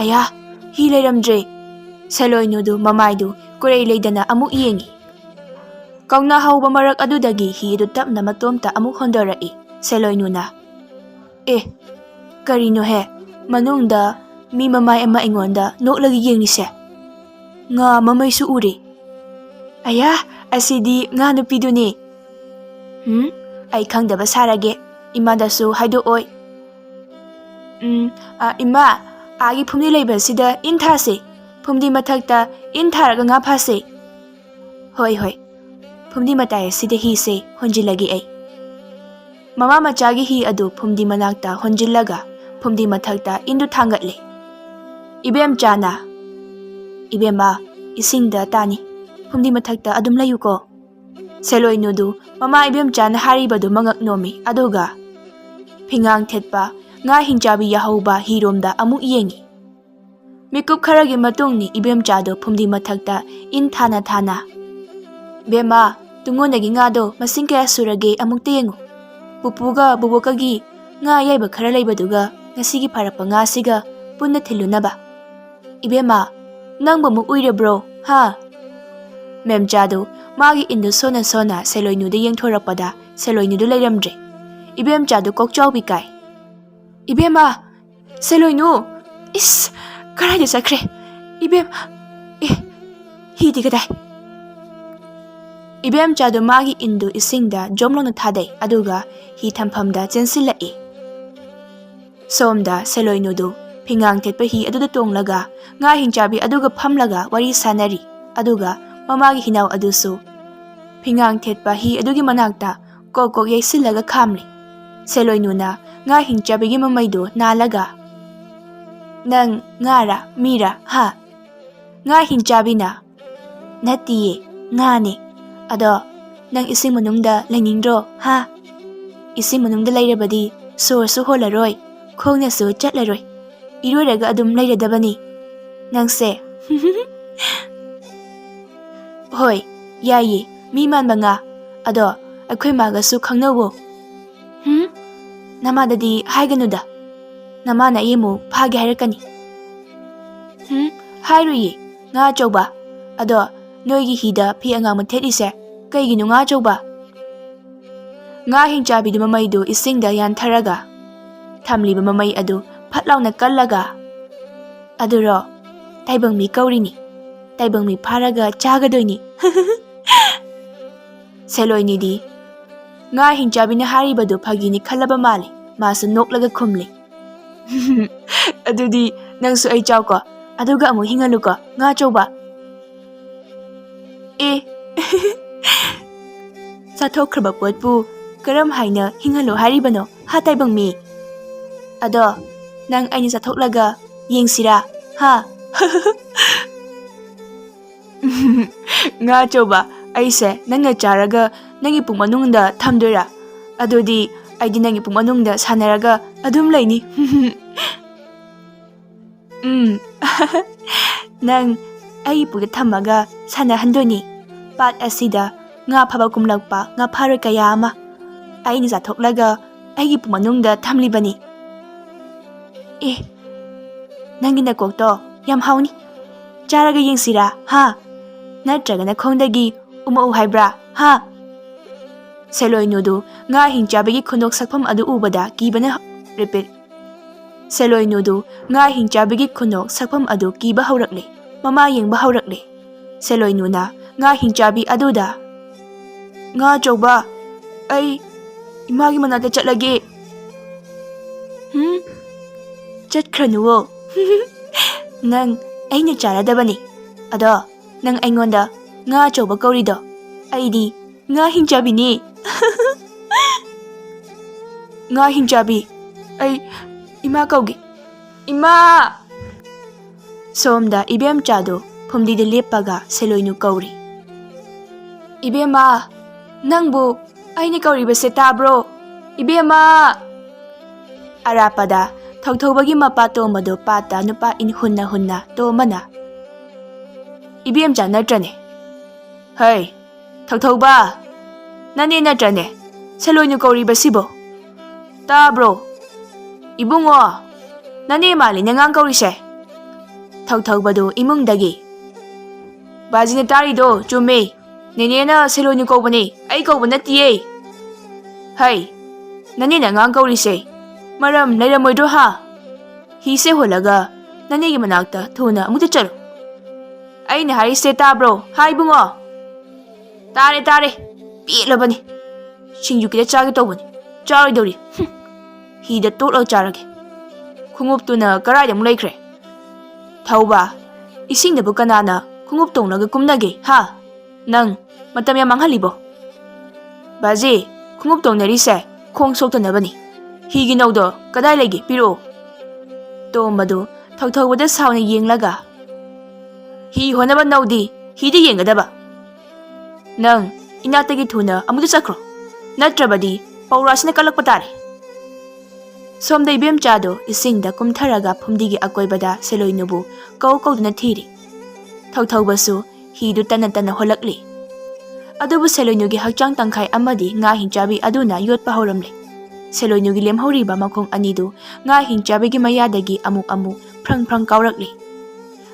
"ꯑꯌꯥ, ꯍꯤ ꯂꯩꯔꯝꯗ꯭ꯔꯦ!" ꯁꯦꯂꯣꯏꯅꯨꯗꯨ ꯃꯃꯥꯏꯗꯨ ꯀꯨꯔꯩ ꯂꯩꯗꯅ ꯑꯃꯨꯛ ꯌꯦꯡꯉꯤ꯫ ꯀꯧꯅꯥ ꯍꯧꯕ ꯃꯔꯛ ꯑꯗꯨꯗꯒꯤ ꯍꯤ ꯑꯗꯨ ꯇꯞꯅ ꯃꯇꯣꯝꯇ ꯑꯃꯨꯛ ꯍꯣꯟꯗꯣꯔꯛꯏ꯫ ꯁꯦꯂꯣꯏꯅꯨꯅ, "ꯑꯦ, ꯀꯔꯤꯅꯣꯍꯦ? ꯃꯅꯨꯡꯗ ꯃꯤ ꯃꯃꯥꯏ ꯑꯃ ꯑꯩꯉꯣꯟꯗ ꯅꯣꯛꯂꯒ ꯌꯦꯡꯂꯤꯁꯦ? ꯉꯥ ꯃꯃꯩꯁꯨ ꯎꯔꯦ꯫ ꯑꯌꯥ, ꯑꯁꯤꯗꯤ ꯉꯥ ꯅꯨꯄꯤꯗꯨꯅꯤ꯫ ꯎꯝ, ꯑꯩ ꯈꯪꯗꯕ ꯁꯥꯔꯒꯦ, ꯏꯃꯥꯗꯁꯨ ꯍꯥꯏꯗꯣꯛꯑꯣꯏ꯫ ꯎꯝ, ꯑ, ꯏꯃꯥ, ꯑꯥꯒꯤ ꯐꯨꯝꯗꯤ ꯂꯩꯕꯁꯤꯗ ꯏꯟ ꯊꯥꯁꯦ꯫ ꯐꯨꯝꯗꯤ ꯃꯊꯛꯇ ꯏꯟ ꯊꯥꯔꯒ ꯉꯥ ꯐꯥꯁꯦ꯫" "ꯍꯣꯏ, ꯍꯣꯏ, ꯐꯨꯝꯗꯤ ꯃꯇꯥꯏ ꯑꯁꯤꯗ ꯍꯤꯁꯦ ꯍꯣꯟꯖꯤꯜꯂꯒꯦ ꯑꯩ꯫" ꯃꯃꯥ ꯃꯆꯥꯒꯤ ꯍꯤ ꯑꯗꯨ ꯐꯨꯝꯗꯤ ꯃꯅꯥꯛꯇ ꯍꯣꯟꯖꯤꯜꯂꯒ ꯐꯨꯝꯗꯤ ꯃꯊꯛꯇ ꯏꯟꯗꯨ ꯊꯥꯡꯒꯠꯂꯦ꯫ ꯏꯕꯦꯝꯆꯥꯅ, "ꯏꯕꯦꯝꯃ, ꯏꯁꯤꯡꯗ ꯇꯥꯅꯤ, ꯐꯨꯝꯗꯤ ꯃꯊꯛꯇ ꯑꯗꯨꯝ ꯂꯩꯌꯨꯀꯣ"꯫ ꯁꯦꯂꯣꯏꯅꯨꯗꯨ ꯃꯃꯥ ꯏꯕꯦꯝꯆꯥꯅ ꯍꯥꯏꯔꯤꯕꯗꯨ ꯃꯉꯛ ꯅꯣꯝꯃꯤ, ꯑꯗꯨꯒ ꯐꯤꯉꯥꯡ ꯊꯦꯠꯄ ꯉꯥ ꯍꯤꯡꯆꯥꯕꯤ ꯌꯥꯍꯧꯕ ꯍꯤꯔꯣꯝꯗ ꯑꯃꯨꯛ ꯌꯦꯡꯉꯤ꯫ ꯃꯤꯀꯨꯞ ꯈꯔꯒꯤ ꯃꯇꯨꯡꯅꯤ ꯏꯕꯦꯝꯆꯥꯗꯣ ꯐꯨꯝꯗꯤ ꯃꯊꯛꯇ ꯏꯟ ꯊꯥꯅ ꯊꯥꯅ, "ꯕꯦꯝꯃ, ꯇꯨꯡꯉꯣꯟꯗꯒꯤ ꯉꯥꯗꯣ ꯃꯁꯤꯡ ꯀꯌꯥ ꯁꯨꯔꯒꯦ ꯑꯃꯨꯛꯇ ꯌꯦꯡꯉꯨ꯫ ꯄꯨꯄꯨꯒ ꯕꯣꯕꯣꯛꯀꯒꯤ ꯉꯥ ꯑꯌꯥꯏꯕ ꯈꯔ ꯂꯩꯕꯗꯨꯒ ꯉꯁꯤꯒꯤ ꯐꯥꯔꯛꯄ ꯉꯥꯁꯤꯒ ꯄꯨꯟꯅ ꯊꯤꯜꯂꯨꯅꯕ꯫ ꯏꯕꯦꯝꯃ, ꯅꯪꯕꯨ ꯑꯃꯨꯛ ꯎꯏꯔꯕ꯭ꯔꯣ, ꯍꯥ?" ꯃꯦꯝꯆꯥꯗꯨ ꯃꯥꯒꯤ ꯏꯟꯗꯨ ꯁꯣꯟꯅ ꯁꯣꯟꯅ ꯁꯦꯂꯣꯏꯅꯨꯗ ꯌꯦꯡꯊꯣꯔꯛꯄꯗ ꯁꯦꯂꯣꯏꯅꯨꯗꯨ ꯂꯩꯔꯝꯗ꯭ꯔꯦ꯫ ꯏꯕꯦꯝꯆꯥꯗꯨ ꯀꯣꯛꯆꯥꯎꯕꯤ ꯀꯥꯏ꯫ "ꯏꯕꯦꯝꯃ! ꯁꯦꯂꯣꯏꯅꯨ! ꯏꯁ! ꯀꯗꯥꯏꯗ ꯆꯠꯈ꯭ꯔꯦ? ꯏꯕꯦꯝ! ꯑꯦ! ꯍꯤꯗꯤ ꯀꯗꯥꯏ?" ꯏꯕꯦꯝꯆꯥꯗꯨ ꯃꯥꯒꯤ ꯏꯟꯗꯨ ꯏꯁꯤꯡꯗ ꯖꯣꯝ ꯂꯥꯎꯅ ꯊꯥꯗꯩ, ꯑꯗꯨꯒ ꯍꯤ ꯊꯝꯐꯝꯗ ꯆꯦꯟꯁꯤꯜꯂꯛꯏ꯫ ꯁꯣꯝꯗ ꯁꯦꯂꯣꯏꯅꯨꯗꯨ ꯐꯤꯉꯥꯡ ꯊꯦꯠꯄ ꯍꯤ ꯑꯗꯨꯗ ꯇꯣꯡꯂꯒ ꯉꯥ ꯍꯤꯡꯆꯥꯕꯤ ꯑꯗꯨꯒ ꯐꯝꯂꯒ ꯋꯥꯔꯤ ꯁꯥꯟꯅꯔꯤ, ꯑꯗꯨꯒ ꯃꯃꯥꯒꯤ ꯍꯤꯅꯥꯎ ꯑꯗꯨꯁꯨ ꯐꯤꯉꯥꯡ ꯊꯦꯠꯄ ꯍꯤ ꯑꯗꯨꯒꯤ ꯃꯅꯥꯛꯇ ꯀꯣꯛ ꯀꯣꯛ ꯌꯩꯁꯤꯜꯂꯒ ꯈꯥꯝꯂꯤ꯫ ꯁꯦꯂꯣꯏꯅꯨꯅ ꯉꯥ ꯍꯤꯡꯆꯥꯕꯤꯒꯤ ꯃꯃꯩꯗꯨ ꯅꯥꯜꯂꯒ, "ꯅꯪ ꯉꯥꯔꯥ ꯃꯤꯔꯥ, ꯍꯥ?" ꯉꯥ ꯍꯤꯡꯆꯥꯕꯤꯅ, "ꯅꯠꯇꯤꯌꯦ, ꯉꯥꯅꯦ꯫ ꯑꯗꯣ ꯅꯪ ꯏꯁꯤꯡ ꯃꯅꯨꯡꯗ ꯂꯩꯅꯤꯡꯗ꯭ꯔꯣ, ꯍꯥ? ꯏꯁꯤꯡ ꯃꯅꯨꯡꯗ ꯂꯩꯔꯕꯗꯤ ꯁꯣꯔꯁꯨ ꯍꯣꯜꯂꯔꯣꯏ, ꯈꯣꯡꯅꯁꯨ ꯆꯠꯂꯔꯣꯏ꯫ ꯏꯔꯣꯏꯔꯒ ꯑꯗꯨꯝ ꯂꯩꯔꯗꯕꯅꯤ ꯅꯪꯁꯦ꯫" "ꯍꯣꯏ, ꯌꯥꯏꯌꯦ, ꯃꯤ ꯃꯥꯟꯕ ꯉꯥ꯫ ꯑꯗꯣ ꯑꯩꯈꯣꯏ ꯃꯥꯒꯁꯨ ꯈꯪꯅꯧꯋꯣ꯫" "ꯍꯨꯝ? ꯅꯃꯥꯗꯗꯤ ꯍꯥꯏꯒꯅꯨꯗ꯫ ꯅꯃꯥꯅ ꯑꯩ ꯑꯃꯨꯛ ꯐꯥꯒꯦ ꯍꯥꯏꯔꯛꯀꯅꯤ꯫" "ꯍꯨꯝ? ꯍꯥꯏꯔꯣꯏꯌꯦ, ꯉꯥ ꯑꯆꯧꯕ꯫ ꯑꯗꯣ ꯅꯣꯏꯒꯤ ꯍꯤꯗ ꯐꯤ ꯑꯉꯥꯡꯕ ꯊꯦꯠꯂꯤꯁꯦ ꯀꯩꯒꯤꯅꯣ, ꯉꯥ ꯑꯆꯧꯕ?" ꯉꯥ ꯍꯤꯡꯆꯥꯕꯤꯗꯨ ꯃꯃꯩꯗꯨ ꯏꯁꯤꯡꯗ ꯌꯥꯟꯊꯔꯒ ꯊꯝꯂꯤꯕ ꯃꯃꯩ ꯑꯗꯨ ꯐꯠ ꯂꯥꯎꯅ ꯀꯜꯂꯒ, "ꯑꯗꯨꯔꯣ, ꯇꯥꯏꯕꯪ ꯃꯤ ꯀꯧꯔꯤꯅꯤ꯫ ꯇꯥꯏꯕꯪ ꯃꯤ ꯐꯥꯔꯒ ꯆꯥꯒꯗꯣꯏꯅꯤ꯫" ꯁꯦꯂꯣꯏꯅꯤꯗꯤ ꯉꯥ ꯍꯤꯡꯆꯥꯕꯤꯅ ꯍꯥꯏꯔꯤꯕꯗꯨ ꯐꯥꯒꯤꯅꯤ ꯈꯜꯂꯕ ꯃꯥꯜꯂꯤ꯫ ꯃꯥꯁꯨ ꯅꯣꯛꯂꯒ ꯈꯨꯝꯂꯤ, "ꯑꯗꯨꯗꯤ ꯅꯪꯁꯨ ꯑꯩ ꯆꯥꯎꯀꯣ, ꯑꯗꯨꯒ ꯑꯃꯨꯛ ꯍꯤꯡꯍꯜꯂꯨꯀꯣ, ꯉꯥ ꯑꯆꯧꯕ꯫" "ꯑꯦ, ꯆꯥꯊꯣꯛꯈ꯭ꯔꯕ ꯄꯣꯠꯄꯨ ꯀꯔꯝ ꯍꯥꯏꯅ ꯍꯤꯡꯍꯜꯂꯣ ꯍꯥꯏꯔꯤꯕꯅꯣ, ꯍꯥ ꯇꯥꯏꯕꯪꯃꯤ? ꯑꯗꯣ ꯅꯪ ꯑꯩꯅ ꯆꯥꯊꯣꯛꯂꯒ ꯌꯦꯡꯁꯤꯔꯥ, ꯍꯥ? ꯉꯥ ꯑꯆꯧꯕ, ꯑꯩꯁꯦ ꯅꯪꯅ ꯆꯥꯔꯒ ꯅꯪꯒꯤ ꯄꯨꯛ ꯃꯅꯨꯡꯗ ꯊꯝꯗꯣꯏꯔꯥ? ꯑꯗꯨꯗꯤ ꯑꯩꯗꯤ ꯅꯪꯒꯤ ꯄꯨꯛ ꯃꯅꯨꯡꯗ ꯁꯥꯟꯅꯔꯒ ꯑꯗꯨꯝ ꯂꯩꯅꯤ꯫ ꯎꯝ꯫ ꯅꯪ ꯑꯩꯒꯤ ꯄꯨꯛꯇ ꯊꯝꯃꯒ ꯁꯥꯟꯅꯍꯟꯗꯣꯏꯅꯤ꯫ ꯄꯥꯠ ꯑꯁꯤꯗ ꯉꯥ ꯐꯥꯕ ꯀꯨꯝꯂꯛꯄ ꯉꯥ ꯐꯥꯔꯣꯏ ꯀꯌꯥ ꯑꯃ ꯑꯩꯅ ꯆꯥꯊꯣꯛꯂꯒ ꯑꯩꯒꯤ ꯄꯨꯛ ꯃꯅꯨꯡꯗ ꯊꯝꯂꯤꯕꯅꯤ꯫ ꯑꯦ, ꯅꯪꯒꯤ ꯅꯀꯣꯛꯇꯣ ꯌꯥꯝ ꯍꯥꯎꯅꯤ꯫ ꯆꯥꯔꯒ ꯌꯦꯡꯁꯤꯔꯥ, ꯍꯥ? ꯅꯠꯇ꯭ꯔꯒꯅ ꯈꯣꯡꯗꯒꯤ ꯎꯝꯃꯛꯎ ꯍꯥꯏꯕ꯭ꯔꯥ, ꯍꯥ? ꯁꯦꯂꯣꯏꯅꯨꯗꯨ ꯉꯥ ꯍꯤꯡꯆꯥꯕꯤꯒꯤ ꯈꯨꯅꯣꯛ ꯁꯛꯐꯝ ꯑꯗꯨ ꯎꯕꯗ ꯀꯤꯕꯅ repeat꯫ ꯁꯦꯂꯣꯏꯅꯨꯗꯨ ꯉꯥ ꯍꯤꯡꯆꯥꯕꯤꯒꯤ ꯈꯨꯅꯣꯛ ꯁꯛꯐꯝ ꯑꯗꯨ ꯀꯤꯕ ꯍꯧꯔꯛꯂꯦ꯫ ꯃꯃꯥ ꯌꯦꯡꯕ ꯍꯧꯔꯛꯂꯦ꯫ ꯁꯦꯂꯣꯏꯅꯨꯅ ꯉꯥ ꯍꯤꯡꯆꯥꯕꯤ ꯑꯗꯨꯗ, "ꯉꯥ ꯑꯆꯧꯕ, ꯑꯩ ꯏꯃꯥꯒꯤ ꯃꯅꯥꯛꯇ ꯆꯠꯂꯒꯦ꯫" "ꯍꯨꯝ? ꯆꯠꯈ꯭ꯔꯅꯨꯋꯣ꯫ ꯅꯪ ꯑꯩꯅ ꯆꯥꯔꯗꯕꯅꯤ꯫ ꯑꯗꯣ ꯅꯪ ꯑꯩꯉꯣꯟꯗ ꯉꯥ ꯑꯆꯧꯕ ꯀꯧꯔꯤꯗꯣ, ꯑꯩꯗꯤ ꯉꯥ ꯍꯤꯡꯆꯥꯕꯤꯅꯤ꯫" "ꯉꯥ ꯍꯤꯡꯆꯥꯕꯤ, ꯑꯩ ꯏꯃꯥ ꯀꯧꯒꯦ꯫ ꯏꯃꯥ!" ꯁꯣꯝꯗ ꯏꯕꯦꯝꯆꯥꯗꯨ ꯐꯨꯝꯗꯤꯗ ꯂꯦꯞꯄꯒ ꯁꯦꯂꯣꯏꯅꯨ ꯀꯧꯔꯤ꯫ "ꯏꯕꯦꯝꯃ, ꯅꯪꯕꯨ ꯑꯩꯅ ꯀꯧꯔꯤꯕꯁꯦ ꯇꯥꯕ꯭ꯔꯣ? ꯏꯕꯦꯝꯃ!" ꯑꯔꯥꯞꯄꯗ ꯊꯧꯊꯧꯕꯒꯤ ꯃꯄꯥ ꯇꯣꯝꯕꯗꯨ ꯄꯥꯠꯇ ꯅꯨꯄꯥ ꯏꯟ ꯍꯨꯟꯅ ꯍꯨꯟꯅ ꯇꯣꯝꯕꯅ, "ꯏꯕꯦꯝꯆꯥ ꯅꯠꯇ꯭ꯔꯅꯦ? ꯍꯩ, ꯊꯧꯊꯧꯕ, ꯅꯅꯦ ꯅꯠꯇ꯭ꯔꯅꯦ ꯁꯦꯂꯣꯏꯅꯨ ꯀꯧꯔꯤꯕꯁꯤꯕꯣ? ꯇꯥꯕ꯭ꯔꯣ? ꯏꯕꯨꯡꯉꯣ, ꯅꯅꯦ ꯃꯥꯜꯂꯤꯅꯦ ꯑꯉꯥꯡ ꯀꯧꯔꯤꯁꯦ꯫" ꯊꯧꯊꯧꯕꯗꯨ ꯏꯃꯨꯡꯗꯒꯤ, "ꯕꯥꯖꯤꯅ ꯇꯥꯔꯤꯗꯣ ꯆꯨꯝꯃꯦ꯫ ꯅꯦꯅꯦꯅ ꯁꯦꯂꯣꯏꯅꯨ ꯀꯧꯕꯅꯦ, ꯑꯩ ꯀꯧꯕ ꯅꯠꯇꯤꯌꯦ꯫" "ꯍꯩ, ꯅꯅꯦꯅ ꯑꯉꯥꯡ ꯀꯧꯔꯤꯁꯦ ꯃꯔꯝ ꯂꯩꯔꯝꯃꯣꯏꯗ꯭ꯔꯣ, ꯍꯥ? ꯍꯤꯁꯦ ꯍꯣꯜꯂꯒ ꯅꯅꯦꯒꯤ ꯃꯅꯥꯛꯇ ꯊꯨꯅ ꯑꯃꯨꯛꯇ ꯆꯠꯂꯨ꯫ ꯑꯩꯅ ꯍꯥꯏꯔꯤꯁꯦ ꯇꯥꯕ꯭ꯔꯣ, ꯍꯥ ꯏꯕꯨꯡꯉꯣ?" "ꯇꯥꯔꯦ, ꯇꯥꯔꯦ꯫ ꯄꯦꯜꯂꯕꯅꯤ꯫ ꯁꯤꯡꯖꯨ ꯈꯤꯇ ꯆꯥꯒꯦ ꯇꯧꯕꯅꯤ꯫ ꯆꯥꯔꯣꯏꯗꯧꯔꯤ꯫ ꯍꯨꯝ꯫ ꯍꯤꯗ ꯇꯣꯠꯂꯒ ꯆꯥꯔꯒꯦ꯫ ꯈꯣꯡꯎꯞꯇꯨꯅ ꯀꯔꯥꯏꯗ ꯑꯃꯨꯛ ꯂꯩꯈ꯭ꯔꯦ? ꯊꯧꯕ, ꯏꯁꯤꯡꯗꯕꯨ ꯀꯅꯥꯅ ꯈꯣꯡꯎꯞ ꯇꯣꯡꯂꯒ ꯀꯨꯝꯅꯒꯦ, ꯍꯥ? ꯅꯪ ꯃꯇꯝ ꯌꯥꯝ ꯃꯥꯡꯍꯜꯂꯤꯕꯣ?" "ꯕꯥꯖꯤ, ꯈꯣꯡꯎꯞ ꯇꯣꯡꯅꯔꯤꯁꯦ ꯈꯣꯡ ꯁꯣꯛꯇꯅꯕꯅꯤ꯫ ꯍꯤꯒꯤ ꯅꯧꯗꯣ ꯀꯗꯥꯏ ꯂꯩꯒꯦ? ꯄꯤꯔꯛꯑꯣ꯫ ꯇꯣꯝꯕꯗꯨ ꯊꯧꯊꯧꯕꯗ ꯁꯥꯎꯅ ꯌꯦꯡꯂꯒ, "ꯍꯤ ꯍꯣꯟꯅꯕ ꯅꯧꯗꯤ ꯍꯤꯗ ꯌꯦꯡꯒꯗꯕ꯫ ꯅꯪ ꯏꯅꯥꯛꯇꯒꯤ ꯊꯨꯅ ꯑꯃꯨꯛꯇ ꯆꯠꯈ꯭ꯔꯣ, ꯅꯠꯇ꯭ꯔꯕꯗꯤ ꯄꯧꯔꯥꯁꯤꯅ ꯀꯜꯂꯛꯄ ꯇꯥꯔꯦ꯫" ꯁꯣꯝꯗ ꯏꯕꯦꯝꯆꯥꯗꯣ ꯏꯁꯤꯡꯗ ꯀꯨꯝꯊꯔꯒ ꯐꯨꯝꯗꯤꯒꯤ ꯑꯀꯣꯏꯕꯗ ꯁꯦꯂꯣꯏꯅꯨꯕꯨ ꯀꯧ ꯀꯧꯗꯨꯅ ꯊꯤꯔꯤ꯫ ꯊꯧꯊꯧꯕꯁꯨ ꯍꯤꯗꯨ ꯇꯟꯅ ꯇꯟꯅ ꯍꯣꯜꯂꯛꯂꯤ꯫ ꯑꯗꯨꯕꯨ ꯁꯦꯂꯣꯏꯅꯨꯒꯤ ꯍꯛꯆꯥꯡ ꯇꯪꯈꯥꯏ ꯑꯃꯗꯤ ꯉꯥ ꯍꯤꯡꯆꯥꯕꯤ ꯑꯗꯨꯅ ꯌꯣꯠꯄ ꯍꯧꯔꯝꯂꯦ꯫ ꯁꯦꯂꯣꯏꯅꯨꯒꯤ ꯂꯦꯝꯍꯧꯔꯤꯕ ꯃꯈꯣꯡ ꯑꯅꯤꯗꯨ ꯉꯥ ꯍꯤꯡꯆꯥꯕꯤꯒꯤ ꯃꯌꯥꯗꯒꯤ ꯑꯃꯨꯛ ꯑꯃꯨꯛ ꯐ꯭ꯔꯪ ꯐ꯭ꯔꯪ ꯀꯥꯎꯔꯛꯂꯤ꯫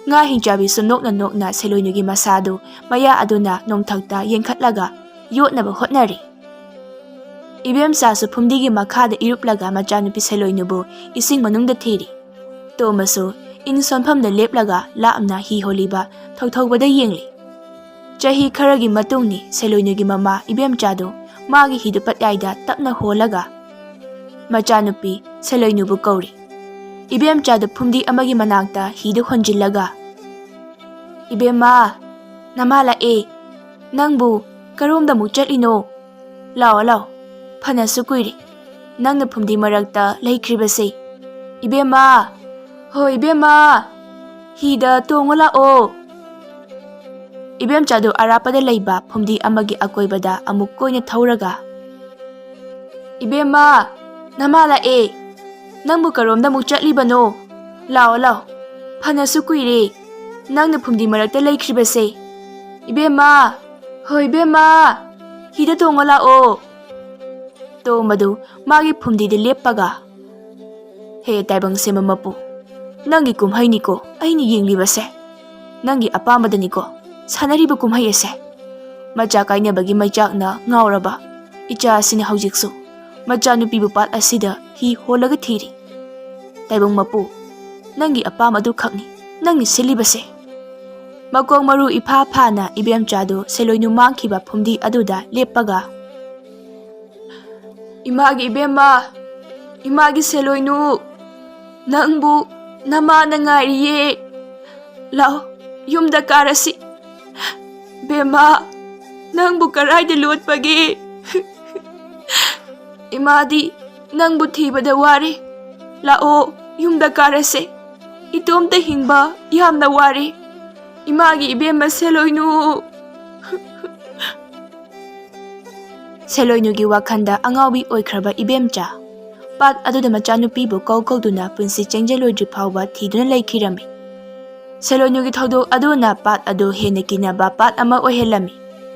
ꯉꯥ ꯍꯤꯡꯆꯥꯕꯤꯁꯨ ꯅꯣꯛꯅ ꯅꯣꯛꯅ ꯁꯦꯂꯣꯏꯅꯨꯒꯤ ꯃꯁꯥꯗꯨ ꯃꯌꯥ ꯑꯗꯨꯅ ꯅꯣꯡꯊꯛꯇ ꯌꯦꯡꯈꯠꯂꯒ ꯌꯣꯠꯅꯕ ꯍꯣꯠꯅꯔꯤ꯫ ꯏꯕꯦꯝꯆꯥꯁꯨ ꯐꯨꯝꯗꯤꯒꯤ ꯃꯈꯥꯗ ꯏꯔꯨꯞꯂꯒ ꯃꯆꯥꯅꯨꯄꯤ ꯁꯦꯂꯣꯏꯅꯨꯕꯨ ꯏꯁꯤꯡ ꯃꯅꯨꯡꯗ ꯊꯤꯔꯤ꯫ ꯇꯣꯝꯕꯁꯨ ꯏꯟ ꯁꯣꯟꯐꯝꯗ ꯂꯦꯞꯂꯒ ꯂꯥꯞꯅ ꯍꯤ ꯍꯣꯜꯂꯤꯕ ꯊꯧꯊꯧꯕꯗ ꯌꯦꯡꯂꯤ꯫ ꯆꯍꯤ ꯈꯔꯒꯤ ꯃꯇꯨꯡꯅꯤ ꯁꯦꯂꯣꯏꯅꯨꯒꯤ ꯃꯃꯥ ꯏꯕꯦꯝꯆꯥꯗꯨ ꯃꯥꯒꯤ ꯍꯤꯗꯨ ꯄꯠꯌꯥꯏꯗ ꯇꯞꯅ ꯍꯣꯜꯂꯒ ꯃꯆꯥꯅꯨꯄꯤ ꯁꯦꯂꯣꯏꯅꯨꯕꯨ ꯀꯧꯔꯤ꯫ ꯏꯕꯦꯝꯆꯥꯗꯨ ꯐꯨꯝꯗꯤ ꯑꯃꯒꯤ ꯃꯅꯥꯛꯇ ꯍꯤꯗꯨ ꯍꯣꯟꯖꯤꯜꯂꯒ, "ꯏꯕꯦꯝꯃ, ꯅꯃꯥ ꯂꯥꯛꯑꯦ꯫ ꯅꯪꯕꯨ ꯀꯔꯣꯝꯗ ꯑꯃꯨꯛ ꯆꯠꯂꯤꯅꯣ? ꯂꯥꯛꯑꯣ, ꯂꯥꯛꯑꯣ꯫ ꯐꯅꯁꯨ ꯀꯨꯏꯔꯦ ꯅꯪꯅ ꯐꯨꯝꯗꯤ ꯃꯔꯛꯇ ꯂꯩꯈ꯭ꯔꯤꯕꯁꯦ꯫ ꯏꯕꯦꯝꯃ, ꯍꯣ ꯏꯕꯦꯝꯃ, ꯍꯤꯗ ꯇꯣꯡꯉꯨ ꯂꯥꯛꯑꯣ꯫" ꯏꯕꯦꯝꯆꯥꯗꯨ ꯑꯔꯥꯞꯄꯗ ꯂꯩꯕ ꯐꯨꯝꯗꯤ ꯑꯃꯒꯤ ꯑꯀꯣꯏꯕꯗ ꯑꯃꯨꯛ ꯀꯣꯏꯅ ꯊꯧꯔꯒ, "ꯏꯕꯦꯝꯃ, ꯅꯃꯥ ꯂꯥꯛꯑꯦ꯫ ꯅꯪꯕꯨ ꯀꯔꯣꯝꯗ ꯑꯃꯨꯛ ꯆꯠꯂꯤꯕꯅꯣ? ꯂꯥꯛꯑꯣ, ꯂꯥꯛꯑꯣ꯫ ꯐꯅꯁꯨ ꯀꯨꯏꯔꯦ ꯅꯪꯅ ꯐꯨꯝꯗꯤ ꯃꯔꯛꯇ ꯂꯩꯈ꯭ꯔꯤꯕꯁꯦ꯫ ꯏꯕꯦꯝꯃ, ꯍꯣ ꯏꯕꯦꯝꯃ, ꯍꯤꯗ ꯇꯣꯡꯉꯣ ꯂꯥꯛꯑꯣ꯫" ꯇꯣꯝꯕꯗꯨ ꯃꯥꯒꯤ ꯐꯨꯝꯗꯤꯗ ꯂꯦꯞꯄꯒ, "ꯍꯦ ꯇꯥꯏꯕꯪ ꯁꯦꯝꯕ ꯃꯄꯨ, ꯅꯪꯒꯤ ꯀꯨꯝꯍꯩꯅꯤꯀꯣ ꯑꯩꯅ ꯌꯦꯡꯂꯤꯕꯁꯦ꯫ ꯅꯪꯒꯤ ꯑꯄꯥꯝꯕꯗꯅꯤꯀꯣ ꯁꯥꯟꯅꯔꯤꯕ ꯀꯨꯝꯍꯩ ꯑꯁꯦ꯫ ꯃꯆꯥ ꯀꯥꯏꯅꯕꯒꯤ ꯃꯩꯆꯥꯛꯅ ꯉꯥꯎꯔꯕ ꯏꯆꯥ ꯑꯁꯤꯅ ꯍꯧꯖꯤꯛꯁꯨ ꯃꯆꯥꯅꯨꯄꯤꯕꯨ ꯄꯥꯠ ꯑꯁꯤꯗ ꯍꯤ ꯍꯣꯜꯂꯒ ꯊꯤꯔꯤ꯫ ꯇꯥꯏꯕꯪ ꯃꯄꯨ, ꯅꯪꯒꯤ ꯑꯄꯥꯝꯕ ꯑꯗꯨꯈꯛꯅꯤ ꯅꯪꯅ ꯁꯤꯜꯂꯤꯕꯁꯦ꯫" ꯃꯀꯣꯛ ꯃꯔꯨ ꯏꯐꯥ ꯐꯥꯅ ꯏꯕꯦꯝꯆꯥꯗꯨ ꯁꯦꯂꯣꯏꯅꯨ ꯃꯥꯡꯈꯤꯕ ꯐꯨꯝꯗꯤ ꯑꯗꯨꯗ ꯂꯦꯞꯄꯒ, "ꯏꯃꯥꯒꯤ ꯏꯕꯦꯝꯃ, ꯏꯃꯥꯒꯤ ꯁꯦꯂꯣꯏꯅꯨ, ꯅꯪꯕꯨ ꯅꯃꯥꯅ ꯉꯥꯏꯔꯤꯌꯦ꯫ ꯂꯥꯛꯑꯣ, ꯌꯨꯝꯗ ꯀꯥꯔꯁꯤ꯫ ꯕꯦꯝꯃ, ꯅꯪꯕꯨ ꯀꯔꯥꯏꯗ ꯂꯣꯠꯄꯒꯦ?" "ꯏꯃꯥꯗꯤ ꯅꯪꯕꯨ ꯊꯤꯕꯗ ꯋꯥꯔꯦ꯫ ꯂꯥꯛꯑꯣ, ꯌꯨꯝꯗ ꯀꯥꯔꯁꯦ꯫ ꯏꯇꯣꯝꯇ ꯍꯤꯡꯕ ꯌꯥꯝꯅ ꯋꯥꯔꯦ꯫ ꯏꯃꯥꯒꯤ ꯏꯕꯦꯝꯃ ꯁꯦꯂꯣꯏꯅꯨ!" ꯁꯦꯂꯣꯏꯅꯨꯒꯤ ꯋꯥꯈꯜꯗ ꯑꯉꯥꯎꯕꯤ ꯑꯣꯏꯈ꯭ꯔꯕ ꯏꯕꯦꯝꯆꯥ꯫ ꯄꯥꯠ ꯑꯗꯨꯗ ꯃꯆꯥꯅꯨꯄꯤꯕꯨ ꯀꯧ ꯀꯧꯗꯨꯅ ꯄꯨꯟꯁꯤ ꯆꯦꯟꯖꯜꯂꯣꯏꯗ꯭ꯔꯤ ꯐꯥꯎꯕ ꯊꯤꯗꯨꯅ ꯂꯩꯈꯤꯔꯝꯃꯤ꯫ ꯁꯦꯂꯣꯏꯅꯨꯒꯤ ꯊꯧꯗꯣꯛ ꯑꯗꯨꯅ ꯄꯥꯠ ꯑꯗꯨ ꯍꯦꯟꯅ ꯀꯤꯅꯕ ꯄꯥꯠ ꯑꯃ ꯑꯣꯏꯍꯜꯂꯝꯃꯤ꯫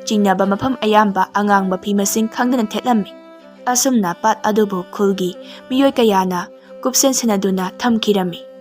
ꯆꯤꯡꯅꯕ ꯃꯐꯝ ꯑꯌꯥꯝꯕ ꯑꯉꯥꯡꯕ ꯐꯤ ꯃꯁꯤꯡ ꯈꯪꯗꯅ ꯊꯦꯠꯂꯝꯃꯤ꯫ ꯑꯁꯨꯝꯅ ꯄꯥꯠ ꯑꯗꯨꯕꯨ ꯈꯨꯜꯒꯤ ꯃꯤꯑꯣꯏ ꯀꯌꯥꯅ ꯀꯨꯞꯁꯦꯟ ꯁꯦꯟꯅꯗꯨꯅ ꯊꯝꯈꯤꯔꯝꯃꯤ꯫